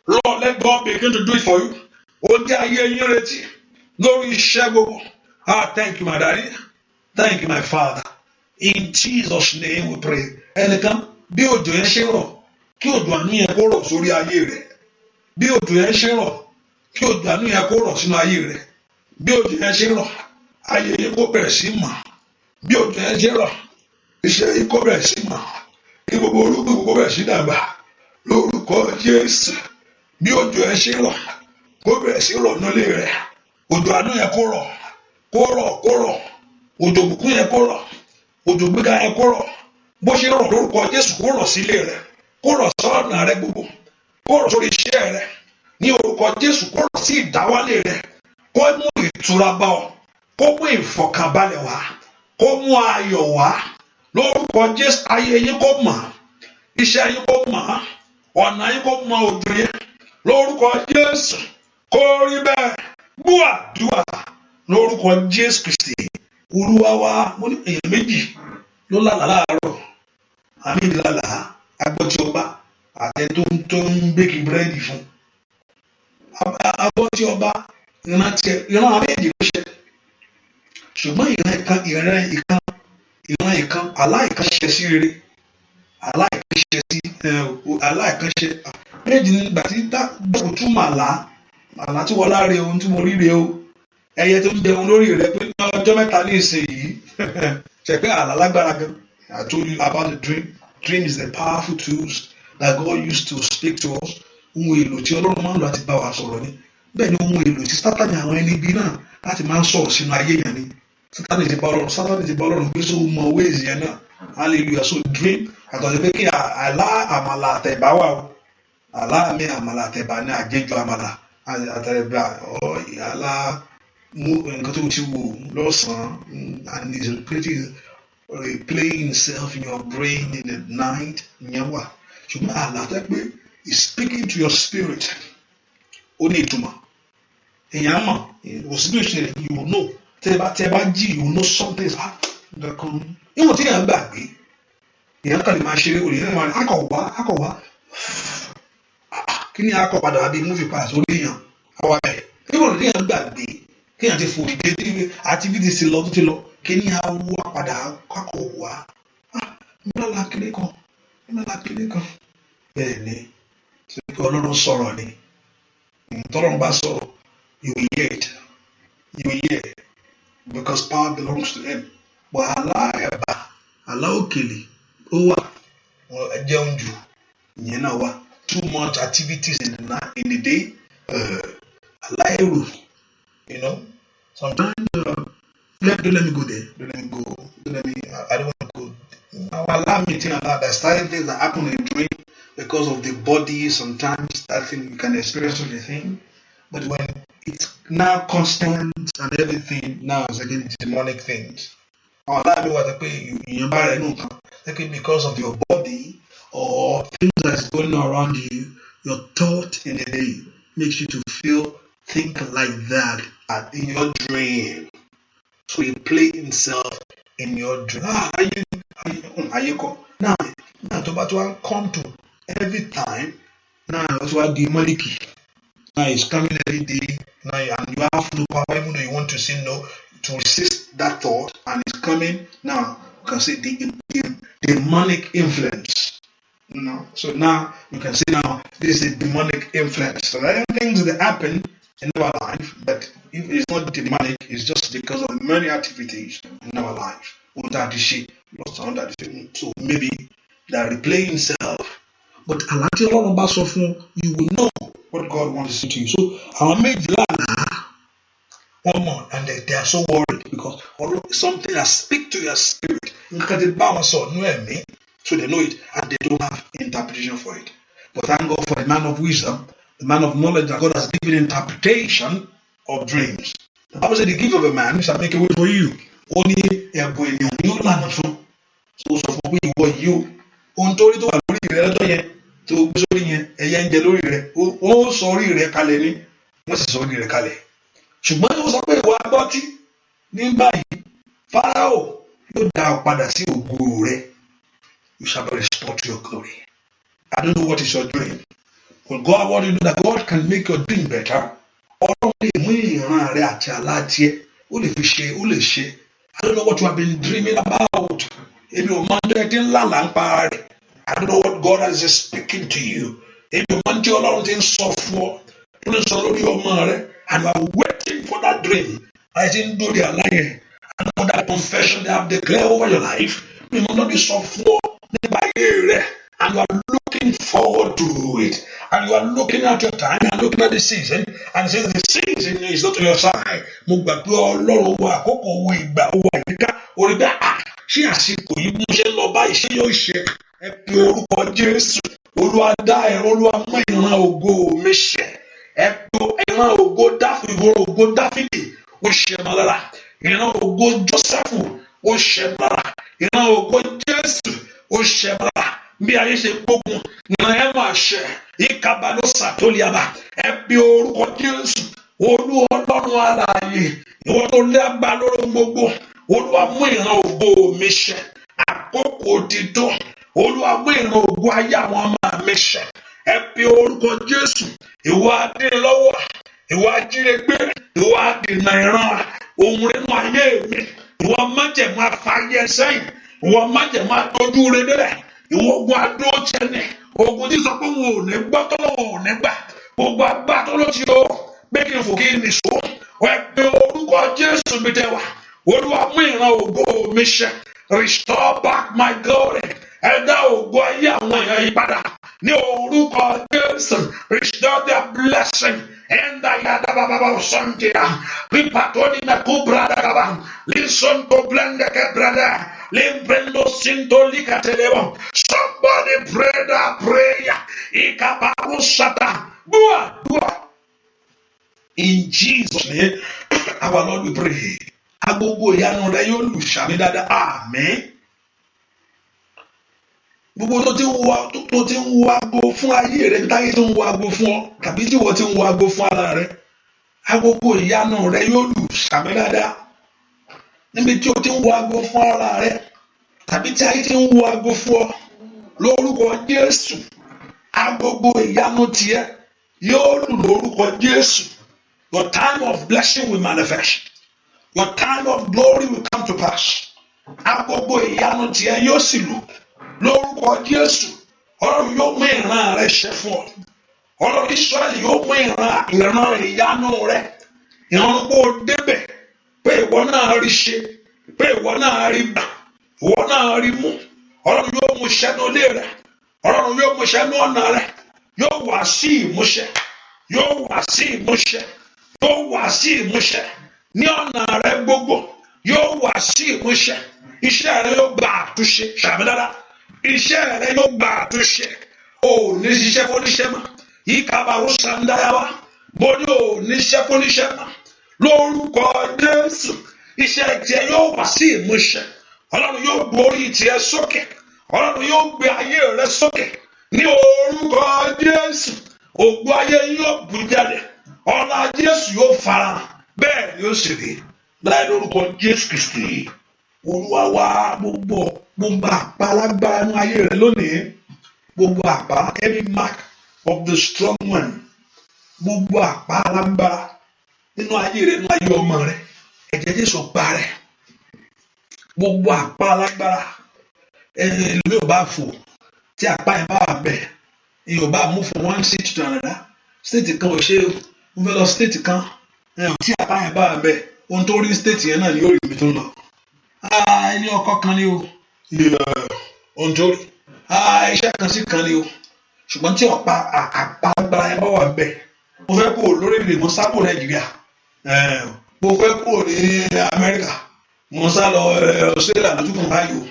Lord, let God begin to do it for you. Ohun tí ayé yín retí. Lórí iṣẹ́ gbogbo. Ah, thank you, my daddy. Thank you, my father. In Jesus' name we pray. Ẹnìkan, bí òjò yẹn ṣe rọ̀, kí òjò àánú yẹn kó rọ̀ sórí ayé rẹ̀. Bí òjò yẹn ṣe rọ̀, kí òjò àánú yẹn kó rọ̀ sínú ayé rẹ̀. Bí òjò yẹn ṣe rọ̀, ayé yẹn kó bẹ̀rẹ̀ sí mọ̀. Bí òjò yẹn ṣe rọ̀, iṣẹ́ yìí kó bẹ̀rẹ̀ sí mọ̀. Kí gbogbo orúkọ kó bẹ̀rẹ̀ sí dàgbà. Lórúkọ Jésù. Bí òjò yẹn ṣe rọ̀, kó bẹ̀rẹ̀ sí rọ̀ nílé rẹ̀. Òjò àánú yẹn kó rọ̀, kó rọ̀, kó rọ̀. Òjò ìbùkún yẹn kó rọ̀. Òjò gbéga yẹn kó rọ̀. Bó ṣe rọ̀ lórúkọ Jésù, kó rọ̀ sílé rẹ̀. Kó rọ̀ sọ́nà rẹ̀ gbogbo. Kó rọ̀ sórí iṣẹ́ rẹ̀. Ní orúkọ Jésù, kó rọ̀ sí ìdáwálé rẹ̀. Kó mú ìtura bá ọ. Kó mú ìfọ̀kànbalẹ̀ wá. Kó mú ayọ̀ wá. Lórúkọ Jésù, ayé yín kó mọ̀. Iṣẹ́ yín kó mọ̀. Ọ̀nà yín kó mọ òjò yẹn. Lórúkọ Jésù, kó rí bẹ́ẹ̀. Gbọ́ àdúrà lórúkọ Jésù Kristi. Olúwa wa. Mo ní èèyàn méjì ló lálàá láàárọ̀. Àmì lálàá agbọ́tí ọba àtẹ tó ń bake búrẹ́dì fún agbọ́tí ọba. Ìran tiẹ̀, ìran àwọn méjì ló ṣe, ṣùgbọ́n ìran ìkan, àlá ìkan ṣe sí rere, àlá ìkan ṣe sí àlá ìkan ṣe méjì. Nígbà tí kò túmọ̀ àlá tí wọ́n láre, ohun tí mo rí re o, ẹyẹ tó ń jẹun lórí rẹ pé ní ọjọ́ 3 ní ìsinyìí ṣe pé àlá lágbára gan. I told you about the dream. Dream is the powerful tools that God used to speak to us. Ohun èlò tí Ọlọ́run máa ń lò láti bá wa sọ̀rọ̀ ni. Bẹ́ẹ̀ ni ohun èlò tí Sátánì, àwọn ẹni bí náà, láti máa ń sọ̀rọ̀ sínú ayé yẹn ni. Sátánì ti bá Ọlọ́run gbé sóhun mọ ways yẹn náà. Hallelujah. So dream, àtọ̀sí pé kí àlá àmàlà àtẹ̀bá wà o. Àlá mi, àmàlà àtẹ̀bá ní àjẹjù àmàlà àtẹ̀bá ọ àlá mú nǹkan tó ti wò lọ́sàn-án and is replaying itself in your brain in the night, ìyẹn wà. Ṣùgbọ́n àlá tó pé is speaking to your spirit, ó ní ìtumọ̀. Èèyàn mọ̀ kò sí bí òṣèlú, you will know. Tẹ́ bá jí, you will know something is nǹkan ìwọ̀n tí èèyàn gbàgbé. Èèyàn kàn lè máa ṣeré, òní náà máa akọ̀ wá akọ̀ wá kí ni akọ̀ padà wá bí movie padà sórí èèyàn àwa bẹ̀. Ìwọ̀n tí èèyàn gbàgbé, kí èèyàn ti fò dìde, activity ti lọ tó ti lọ, kí ni a wá padà akọ̀ wá ńlá kíní kan, ńlá kíní kan. Bẹ́ẹ̀ ni kí Ọlọ́run sọ̀rọ̀ ni. Tọ́lọ́run bá sọ̀rọ̀, you will hear it, you will hear, because power belongs to him. But àlá ẹ̀bà, àlá òkèlè ó wà, jẹun jù, ìyẹn náà wà. Too much activities in the night, in the day, àlá èrò, sometimes don't let me go there, don't let me go, don't let me, I don't want to go. Allow me think about the certain things that happen in dream because of the body. Sometimes that thing, you can experience such a thing, but when it's now constant and everything, now it's again demonic things. Àwọn aláàbí wà pé èèyàn bá rẹ̀ nù kan pé because of your body or things that's going around you, your thought in the day makes you to feel, think like that in your dream. So he play himself in your dream. Ah, ayé ayé kọ now. Now tó bá tó wá come to every time now, ó ti wá di mọ́líkì. Now it's coming every day now and you have no power, even though you want to say no, to resist that thought, and it's coming now. You can see the demonic influence. So now you can see, now this is a demonic influence. So there are things that happen in our life, but if it's not demonic, it's just because of many activities in our life. So maybe that replay himself. But àlá tí Ọlọ́run bá sọ fún, you will know what God wants to say to you. So àwọn méjì lálàá, wọ́n mọ̀, and they are so worried because something has speak to your spirit. Nǹkan ti bá wọn sọ nú ẹ̀mí, so they know it and they don't have interpretation for it. But thank God for the man of wisdom, the man of knowledge that God has given interpretation of dreams. The Bible said the gift of a man shall make a way for you. Ó ní ẹ̀bùn ènìyàn ní ó lànà fún. So sọ fún pé ìwọ yìí o, ohun tó rí tó wà lórí rẹ lọ́jọ́ yẹn tó gbé sórí yẹn, ẹyẹ ń jẹ lórí rẹ, ó sọ orí rẹ kalẹ̀ ní, wọ́n sì sọ orí rẹ kalẹ̀. Ṣùgbọ́n ó sọ pé ìwọ agbọ́tí ní báyìí, Fáráò yóò dá ọ padà sí ògo rẹ. You shall be restored to your glory. I don't know what is your dream, but God want you to know that God can make your dream better. Ọlọ́run lè mú ìran rẹ àti àlá tiẹ̀, ó lè fi ṣe, ó lè ṣe. I don't know what you have been dreaming about. Èmi ò máa ń dẹ́ tí ń lálàá ń pa rẹ̀. I don't know what God is speaking to you. Èmi ò máa ń tí Ọlọ́run ti ń sọ fún ọ, tó ń sọ lórí ọmọ rẹ, and you are waiting for that dream. Àìsí ń dórí àlá yẹn. And for that confession they have declared over your life. Mi mọ̀ náà ti sọ fún ọ nípa ayé rẹ, and you are looking forward to it, and you are looking at your time and looking at the season and say the season is not on your side. Mo gbà pé Ọlọ́run wo àkókò, wo ìgbà, wo àyíká, orí bẹ́ẹ̀ à ṣé àsìkò yìí mú ṣe ń lọ báyìí, ṣé yóò ṣe? Ẹ pe orúkọ Jésù. Olúwa, dá ẹ, Olúwa, mú ìran ògo mi ṣẹ. Ẹ pe ìran ògo Dáfídì, ìran ògo Dáfídì, ó ṣe mọ́ lára. Ìran ògo Jósẹ́fù, ó ṣe mọ́ lára. Ìran ògo Jésù, ó ṣe mọ́ lára. Bí ayé ṣe gbógun, ìran ẹ máa ṣẹ. Ìkàbà ló sàtólìàbà. Ẹ pe orúkọ Jésù. Olú Ọlọ́run alààyè, ìwọ tó lágbára lórí gbogbo, Olúwa, mú ìran ògo mi ṣẹ. Àkókò ti tó. Olúwa, mú ìran ògo ayé àwọn ọmọ mi ṣẹ. Ẹ pe orúkọ Jésù. Ìwọ adínilọ́wọ́, ìwọ ajínigbé, ìwọ adènà ìran ohun nínú ayé mi, ìwọ májẹ̀mú afáyé sẹ́yìn, ìwọ májẹ̀mú adójú rẹ délẹ̀, ìwọ ogun adó tẹni, ogun tí sọ pé wọn ò ní gbọ́ tọ́lọ́, wọn ò ní gbà, gbogbo agbá tó ló ti o pé kí n fò kí n nìṣó. Ẹ pe orúkọ Jésù mi tẹ wá. Olúwa, mú ìran ògo mi ṣẹ. Restore back my glory. Ẹ dá ògo ayé àwọn èèyàn yìí padà ní orúkọ Jésù. Restore their blessing. Enda yada baba santia. Ripatoni na kubra dagaba. Listen to blende ke brother. Limprendo sinto likatelebo. Somebody pray that prayer. Ikabarusata. Dua, dua. In Jesus' name, our Lord, we pray. Agogo ìyanu rẹ yóò lù. Sàmì dáadáa. Àmín. Gbogbo tó ti ń wo aago fún ayé rẹ, táyé tó ń wo aago fún ọ, tàbí tí wọ́n ti ń wo aago fún ara rẹ, agogo ìyanu rẹ yóò lù. Sàmì dáadáa. Níbi tí o ti ń wo aago fún ara rẹ, tàbí tí ayé ti ń wo aago fún ọ, lórúkọ Jésù, agogo ìyanu tiẹ̀ yóò lù lórúkọ Jésù. Your time of blessing will manifest. Your time of glory will come to pass. Agogo ìyanu tiẹ̀ yóò sì lù lórúkọ Jésù. Ọlọ́run yóò mú ìran rẹ ṣẹ fún ọ. Ọlọ́run Ísírẹ́lì yóò mú ìran ìyanu rẹ, ìran kó o débẹ̀, pé ìwọ náà rí ṣe, pé ìwọ náà rí gbà, ìwọ náà rí mú. Ọlọ́run yóò mú ṣẹ ní ilé rẹ. Ọlọ́run yóò mú ṣẹ ní ọ̀nà rẹ. Yóò wá sí ìmúṣẹ, yóò wá sí ìmúṣẹ, yóò wá sí ìmúṣẹ ní ọ̀nà rẹ gbogbo. Yóò wá sí ìmúṣẹ. Iṣẹ́ rẹ yóò gba àtúnṣe. Ṣàmì dáadáa. Iṣẹ́ rẹ yóò gba àtúnṣe. O ò ní ṣiṣẹ́ fóníṣẹ́ mọ́. Ìkàbàrú sàndáyàwá bó ní o ò ní ṣiṣẹ́ fóníṣẹ́ mọ́ lórúkọ Jésù. Iṣẹ́ tiẹ̀ yóò wá sí ìmúṣẹ. Ọlọ́run yóò gbórí tiẹ̀ sókè. Ọlọ́run yóò gbé ayé rẹ sókè ní orúkọ Jésù. Ògo ayé yóò bú jáde. Ọlá Jésù yóò farahàn. Bẹ́ẹ̀ ni ó sì rí láì lórúkọ Jésù Kristi Olúwa wa. Gbogbo àpá alágbára ní ayé rẹ lónìí, gbogbo àpá, every mark of the strong one, gbogbo àpá alágbára nínú ayé rẹ, nínú ayé ọmọ rẹ, ẹ̀jẹ̀ Jésù parẹ́. Gbogbo àpá alágbára, ẹlòmíì ò bá fò tí àpá yẹn bá wà bẹ́ẹ̀, èèyàn ò bá move from one state to another. State kan ò ṣe é, mo fẹ́ lọ state kan, tí àpá yẹn bá wà bẹ́ẹ̀, ohun tó rí state yẹn náà ni yóò rí ibi tó ń lọ. Ilé ọkọ kan ni o, ohun tó rí. Iṣẹ́ kan sí kan ni o. Ṣùgbọ́n tí ọ̀pá àpá agbára yẹn bá wà ń bẹ̀, mo fẹ́ kúrò lórílẹ̀, mo sá kúrò Nàìjíríà, mo fẹ́ kúrò ní Amẹ́ríkà, mo sá lọ Australia lójú kan báyìí o.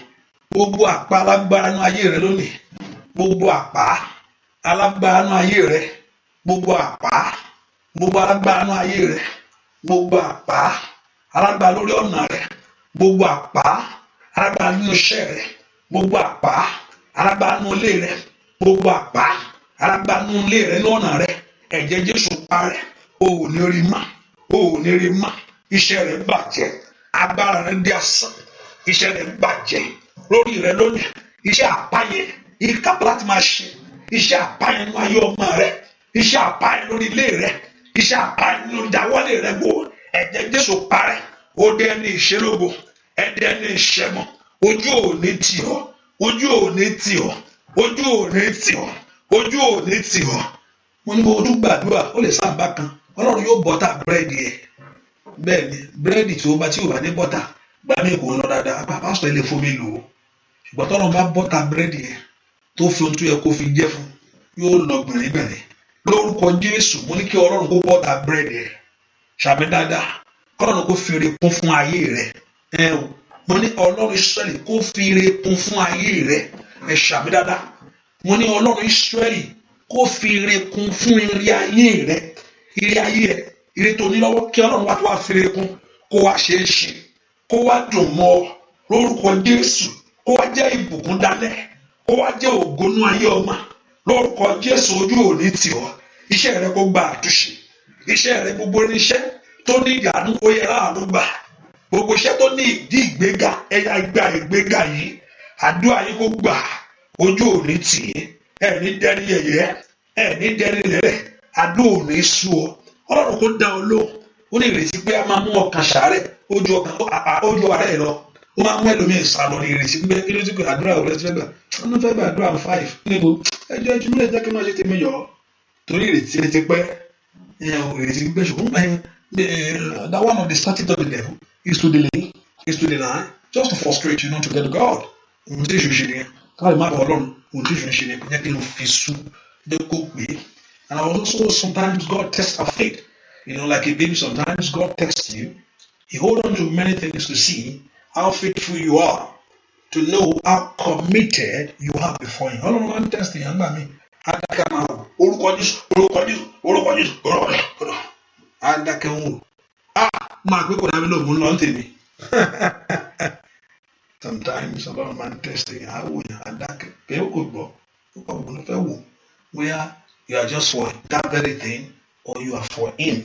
Gbogbo àpá alágbára nínú ayé rẹ lónìí, gbogbo àpá alágbára nínú ayé rẹ, gbogbo àpá, gbogbo alágbára nínú ayé rẹ, gbogbo àpá alágbára lórí ọ̀nà rẹ, gbogbo àpá alágbára nínú iṣẹ́ rẹ, gbogbo àpá alágbára nínú ilé rẹ, gbogbo àpá alágbára nínú ilé rẹ, ní ọ̀nà rẹ, ẹ̀jẹ̀ Jésù parẹ́. O ò ní rí mọ́, o ò ní rí mọ́. Iṣẹ́ rẹ bàjẹ́, agbára rẹ di asán, iṣẹ́ rẹ bàjẹ́ lórí rẹ lónìí. Iṣẹ́ àpáyé ìkápá láti máa ṣe iṣẹ́ àpáyé nínú ayé ọmọ rẹ, iṣẹ́ àpáyé lórí ilé rẹ, iṣẹ́ àpáyé nínú ìdáwọ́lé rẹ gbó, ẹ̀jẹ̀ Jésù parẹ́. Ó dé ẹni ìṣelógo, ẹdẹ ẹni ìṣẹ́mọ. Ojú ò ní tì ọ́, ojú ò ní tì ọ́, ojú ò ní tì ọ́, ojú ò ní tì ọ́. Mo ní mo tún gbàdúrà, ó lè sábà kan Ọlọ́run yóò bọ́tà búrẹ́dì ẹ̀. Bẹ́ẹ̀ ni, búrẹ́dì tí ó bá tí ò bá ní bọ́tà gbà mí kò lọ dáadáa. Apá pásítọ̀ ilé fún mi lò ó. Ṣùgbọ́n tọ́lọ́run bá bọ́tà búrẹ́dì yẹn, tó fi ohun tó yẹ kó fi jẹ́ fún, yóò lọ gbìnrín. Lórúkọ Jésù, mo ní kí Ọlọ́run kó bọ́tà búrẹ́dì ẹ̀. Ṣàmì dáadáa. Kọ́lọ́run kó fi ire kún fún ayé rẹ̀. Ẹ o, mo ní Ọlọ́run Ísírẹ́lì kó fi ire kún fún ayé rẹ̀. Ẹ ṣàmì dáadáa. Mo ní Ọlọ́run Ísírẹ́lì kó fi ire kún fún ire ayé rẹ̀, ire ayé rẹ̀, ire tó ní lọ́wọ́, kí Ọlọ́run wá tó wá fi ire kún, kó wá ṣe é ṣe, kó wá dùn mọ́ ọ lórúkọ Jésù, kó wá jẹ́ ìbùkún dálẹ̀, kó wá jẹ́ ògónú ayé ọmọ lórúkọ Jésù. Ojú ò ní tì ọ́. Iṣẹ́ rẹ kó gba àtúnṣe. Iṣẹ́ rẹ, gbogbo iṣẹ́ tó ní ìyanu, ó yẹ láàánú gbà. Gbogbo iṣẹ́ tó ní ìdí ìgbéga, ẹ̀yà gba ìgbéga yìí. Àdúrà yìí kó gbà. Ojú ò ní tì í. Ẹ̀ ní dẹ́ni yẹ̀yẹ́, ẹ̀ ní dẹ́ni lẹ́lẹ̀. Àdúrà ò ní sú ọ. Ọlọ́run kó dá ọ lóhùn. Ó ní ìrètí pé a máa mú ọkàn ṣàárẹ̀, ojú ọkàn ojú àárẹ̀ lọ. Ó máa mú ẹlòmíín sá lọ ní ìrètí pé kí ló ti pé àdúrà ò lẹ́sẹ̀ gbà. Wọ́n fẹ́ gbà àdúrà five níbo ẹjọ́ ẹjú mílẹ̀ jẹ́ kí n máa ṣe tèmi yọ torí ìrètí ti pẹ́, ìrètí pẹ́. Ṣùgbọ́n that one of the strategies of the devil is to delay, is to deny, just to frustrate you not to get to God. Ohun tí èṣù ṣe nìyẹn, káàlì má bọ̀ Ọlọ́run. Ohun tí èṣù ṣe nìyẹn, kò jẹ́ kí n fi sú jẹ́ kó pé. And also sometimes God tests our faith, like a baby. Sometimes God tests you. He hold on to many things to see how faithful you are, to know how committed you are before him. Ọlọ́run máa ń test yẹn gbà mí. Adákẹ́ máa wò. Orúkọ Jésù, orúkọ Jésù, orúkọ Jésù, orúkọ Jésù. Adákẹ́ ń wò. Ah, máa pé kò dábí lóògùn lọ́n tèmi. Sometimes Ọlọ́run máa ń test yẹn, á wò yẹn, adákẹ́ pé ó kò gbọ́. Ó kọ̀ wọ́n fẹ́ wò bóyá you are just for that very thing or you are for him.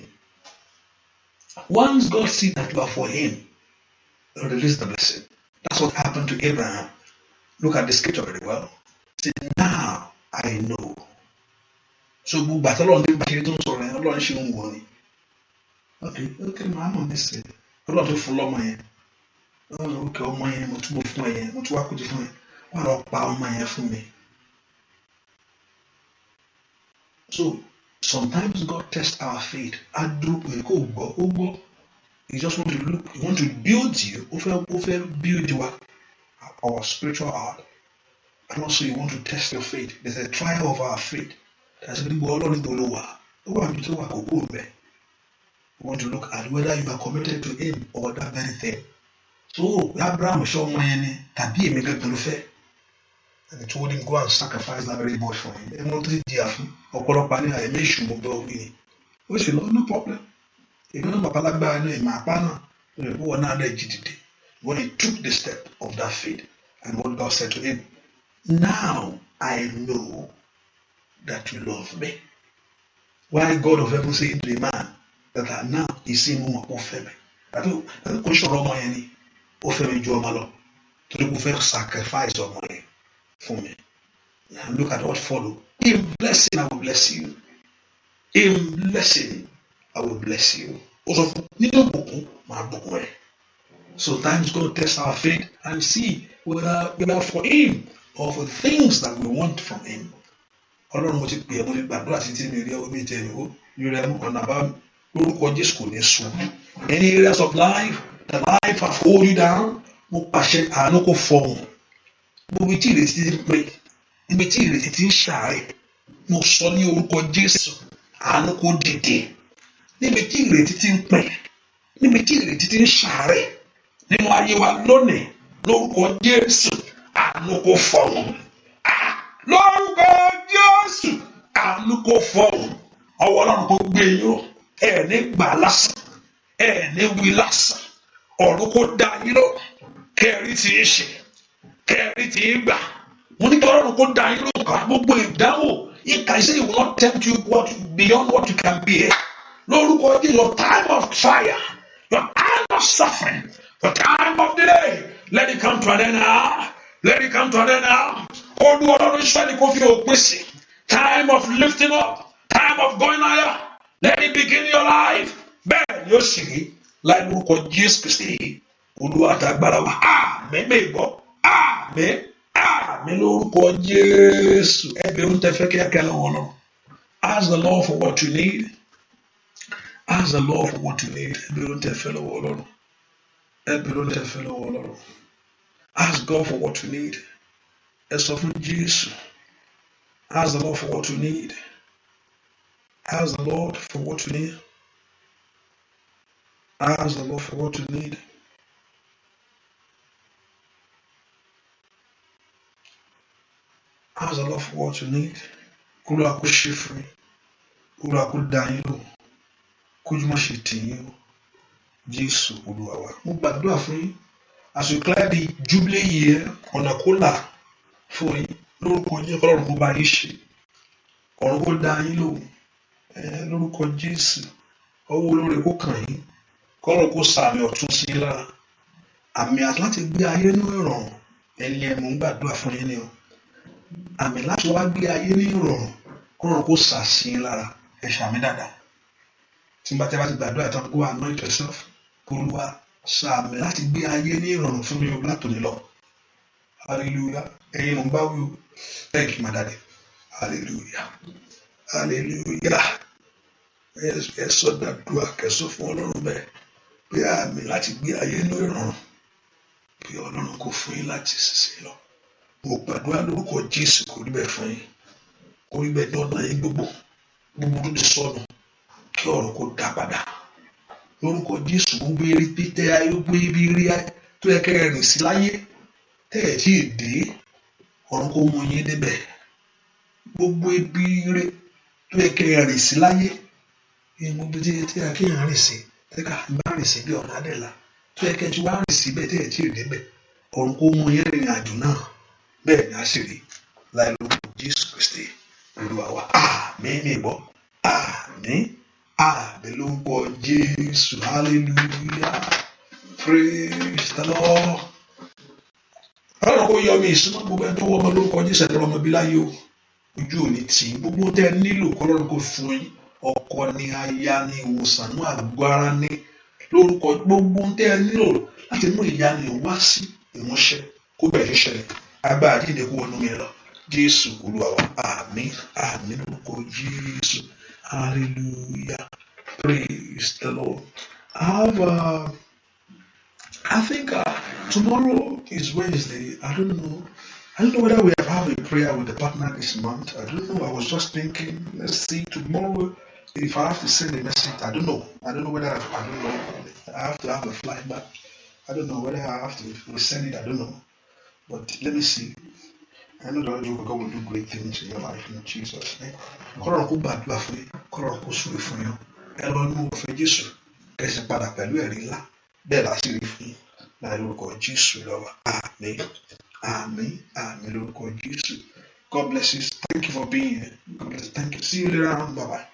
Once God sees that you are for him, he release the blessing. That's what happened to Abraham. Look at the scripture very well. Say, "Now I know." So gbogbo àtọ́lọ́run ní bàṣírí tó ń sọ̀rọ̀ yẹn, Ọlọ́run ṣe ń wọ̀ ni. Ok, màá mọ̀ ní sè. Ọlọ́run tó fún lọ́mọ yẹn. Ok, ọmọ yẹn mo tún mo fún ẹ yẹn, mo tún wá kó ti fún ẹ. Wà lọ pa ọmọ yẹn fún mi. So sometimes God tests our faith. Á dúró pé kó gbọ́, ó gbọ́. He just want to look, he want to build you. Ó fẹ́ build wa, our spiritual heart. And also you want to test your faith. There's a trial of our faith. That's gbogbo Ọlọ́run tó ló wà. Ó wà níbi tó wà, kò kúrò bẹ́ẹ̀. You want to look at whether you are committed to him or that very thing. So Abraham, ṣé ọmọ yẹn ni tàbí èmi gangan ló fẹ́? And he told him, "Go and sacrifice that very boy for him." Ẹ̀wọ̀n tó ti jìyà fún ọ̀pọ̀lọpọ̀ ní àyẹ̀mí èṣù mo bẹ́ wí ni. Ó sì lọ, no problem. Èmi náà bàbá lágbára náà ìmọ̀ àpá náà. Ìwọ náà dẹ̀ jí dìde. When he took the step of that faith and what God said to him, "Now I know that you love me." Why God of heaven saying to a man that now he see mo mọ̀ pé ó fẹ́ mi? Àti kò ṣọ̀rọ̀ ọmọ yẹn ni, ó fẹ́ mi ju ọmọ lọ. Torí kò fẹ́ sacrifice ọmọ yẹn fún mi. Now look at what follow. In blessing I will bless you. In blessing I will bless you. Ó sọ fún nínú ìbùkún, màá bùkún ẹ̀. Sometimes God test our faith and see whether we are for him or for things that we want from him. Ọlọ́run, mo ti pè é, mo ti gbàdúrà títí, mi rí omi ìtẹ̀ mi ó rí ẹ ọ̀nà àbá. Lórúkọ Jésù, kò ní sùn. Any areas of life, the life have hold you down, mo pàṣẹ àánú kò fọhùn. Gbogbo tí ìrètí ti pè Níbi tí ìrètí ti ń ṣàárẹ̀, mo sọ ní orúkọ Jésù, àánú kó dìde. Níbi tí ìrètí ti ń pin, níbi tí ìrètí ti ń ṣàárẹ̀ nínú ayé wa lónìí, lórúkọ Jésù, àánú kó fọhùn. Lórúkọ Jésù, àánú kó fọhùn. Ọwọ́ Ọlọ́run kó gbé yín ró. Ẹ ní gbà lásán, ẹ ní wí lásán. Ọ̀run kó dá yín lọ. Kẹrí tí ń ṣe, kẹrí tí ń gbà. Mo ní kí Ọlọ́run kó dá yín lọ. Gbogbo ìdánwò ìkà ìṣe, it will not tempt you what beyond what you can bear. Lórúkọ Jésù, your time of trial, your time of suffering, your time of delay, let it come to an end now. Let it come to an end now. Olú Ọlọ́run Ísírẹ́lì kó fi òpin sí. Time of lifting up, time of going higher, let it begin your life. Bẹ́ẹ̀ ni ó sì rí láì lórúkọ Jésù Kristi, Olúwa àtàgbára wa. Àmín. Mẹ́gbọ́ àmín, àmín lórúkọ Jésù. Ẹgbẹ̀rún tẹ fẹ́ kíákíá lọ́wọ́ náà. Ask the Lord for what you need. Ask the Lord for what you need. Ẹgbẹ̀rún tẹ fẹ́ lọ́wọ́ Ọlọ́run. Ẹgbẹ̀rún tẹ fẹ́ lọ́wọ́ Ọlọ́run. Ask God for what you need. Ẹ sọ fún Jésù. Ask the Lord for what you need. Ask the Lord for what you need. Ask the Lord for what you need. Ask the Lord for what you need. Kúrò kó ṣe fún yín. Kúrò kó dá yín lò. Kójú má ṣe tì yín o. Jésù Olúwa wa. Mo gbàdúrà fún yín. As you clear the jubilee year, ọ̀nà kó là fún yín. Lórúkọ yín, Ọlọ́run kó bá yín ṣe. Ọ̀run kó dá yín lóhùn. Lórúkọ Jésù. Ọwọ́ olóore kó kàn yín. Kọ́lọ́run kó sàmì ọ̀tún sí yín lára. Àmì àti láti gbé ayé ní ìrọ̀rùn. Ẹni ẹ̀ mò ń gbàdúrà fún yín ni o. Àmì láti wá gbé ayé ní ìrọ̀rùn. Kọ́lọ́run kó sà sí yín lára. Ẹ ṣàmì dáadáa. Tí n bá tẹ́ bá ti gbàdúrà tán, go anoint yourself. Olúwa, sàmì láti gbé ayé ní ìrọ̀rùn fún mi o látòní lọ. Hallelujah. Ẹ̀yin mò ń bá wí o. Thank you, my daddy. Hallelujah. Hallelujah. Ẹ sọ dàdúrà kẹsọ fún Ọlọ́run bẹ́ẹ̀ pé àmì láti gbé ayé ní ìrọ̀rùn, pé Ọlọ́run kò fún yín láti ṣiṣẹ́ lọ. Mo gbàdúrà lórúkọ Jésù, kò rí bẹ́ẹ̀ fún yín. Kò rí bẹ́ẹ̀ ní ọ̀nà yín gbogbo. Gbogbo tó ti sọnù, kí ọ̀run kó dá padà. Lórúkọ Jésù, gbogbo eré títẹ ayé, gbogbo ibi rí tó yẹ kẹ́ ẹ rìn sí láyé tẹ́ ẹ̀ tí ì dé, ọ̀run kó mú yín débẹ̀. Gbogbo ibi rí tó yẹ kẹ́ ẹ rìn sí láyé, gbogbo tí yẹ kí ẹ rìn sí, tẹ́ka bá rìn sí bí ọ̀nà àdẹ́là tó yẹ kẹ́ ẹ ti wá rìn sí bẹ́ẹ̀ tẹ́ ẹ̀ tí ì débẹ̀, ọ̀run kó mú yín rìnrìn àjò náà. Bẹ́ẹ̀ ni a sì rí láì lórúkọ Jésù Kristi Olúwa wa. Àmín. Mi gbọ́ àmín, àmín lórúkọ Jésù. Hallelujah. Praise the Lord. Ọlọ́run kó yọ mí ìsúná gbogbo ẹni tó wọ́ ọmọ lórúkọ Jésù, ẹ̀rọ ọmọ bí láyé o. Ojú ò ní tì í. Gbogbo tẹ́ ẹ nílò, kọ́lọ́run kó fún yín. Ọkọ ni, aya ni, ìwòsàn ní àgọ́ ara ní lórúkọ gbogbo tẹ́ ẹ nílò láti mú ìyanu wá sí ìmúṣẹ, kó bẹ̀rẹ̀ sí ṣẹlẹ̀. Agbára jíǹde kó wọnú mi lọ. Jésù Olúwa wa. Àmín, àmín lórúkọ Jésù. Hallelujah. Praise the Lord. I think tomorrow is Wednesday. I don't know. I don't know whether we have a prayer with the partner this month. I don't know. I was just thinking, let's see tomorrow if I have to send a message. I don't know. I don't know whether I don't know. I have to have a flight back. I don't know whether I have to send it. I don't know. But let me see. I know that God will do great things in your life in Jesus' name. Kọ́lọ́run kó gbàdúrà fún yín. Kọ́lọ́run kó súre fún yín. Ẹ lọ inú ọ̀fẹ́ Jésù. Kẹsì padà pẹ̀lú ẹ̀rí ńlá. Bẹ́ẹ̀ la sì rí fún yín. Láì lórúkọ Jésù lọ́wọ́. Àmín. Àmín. Àmín lórúkọ Jésù. God bless you. Thank you for being here. God bless you. Thank you. See you later on. Bye bye.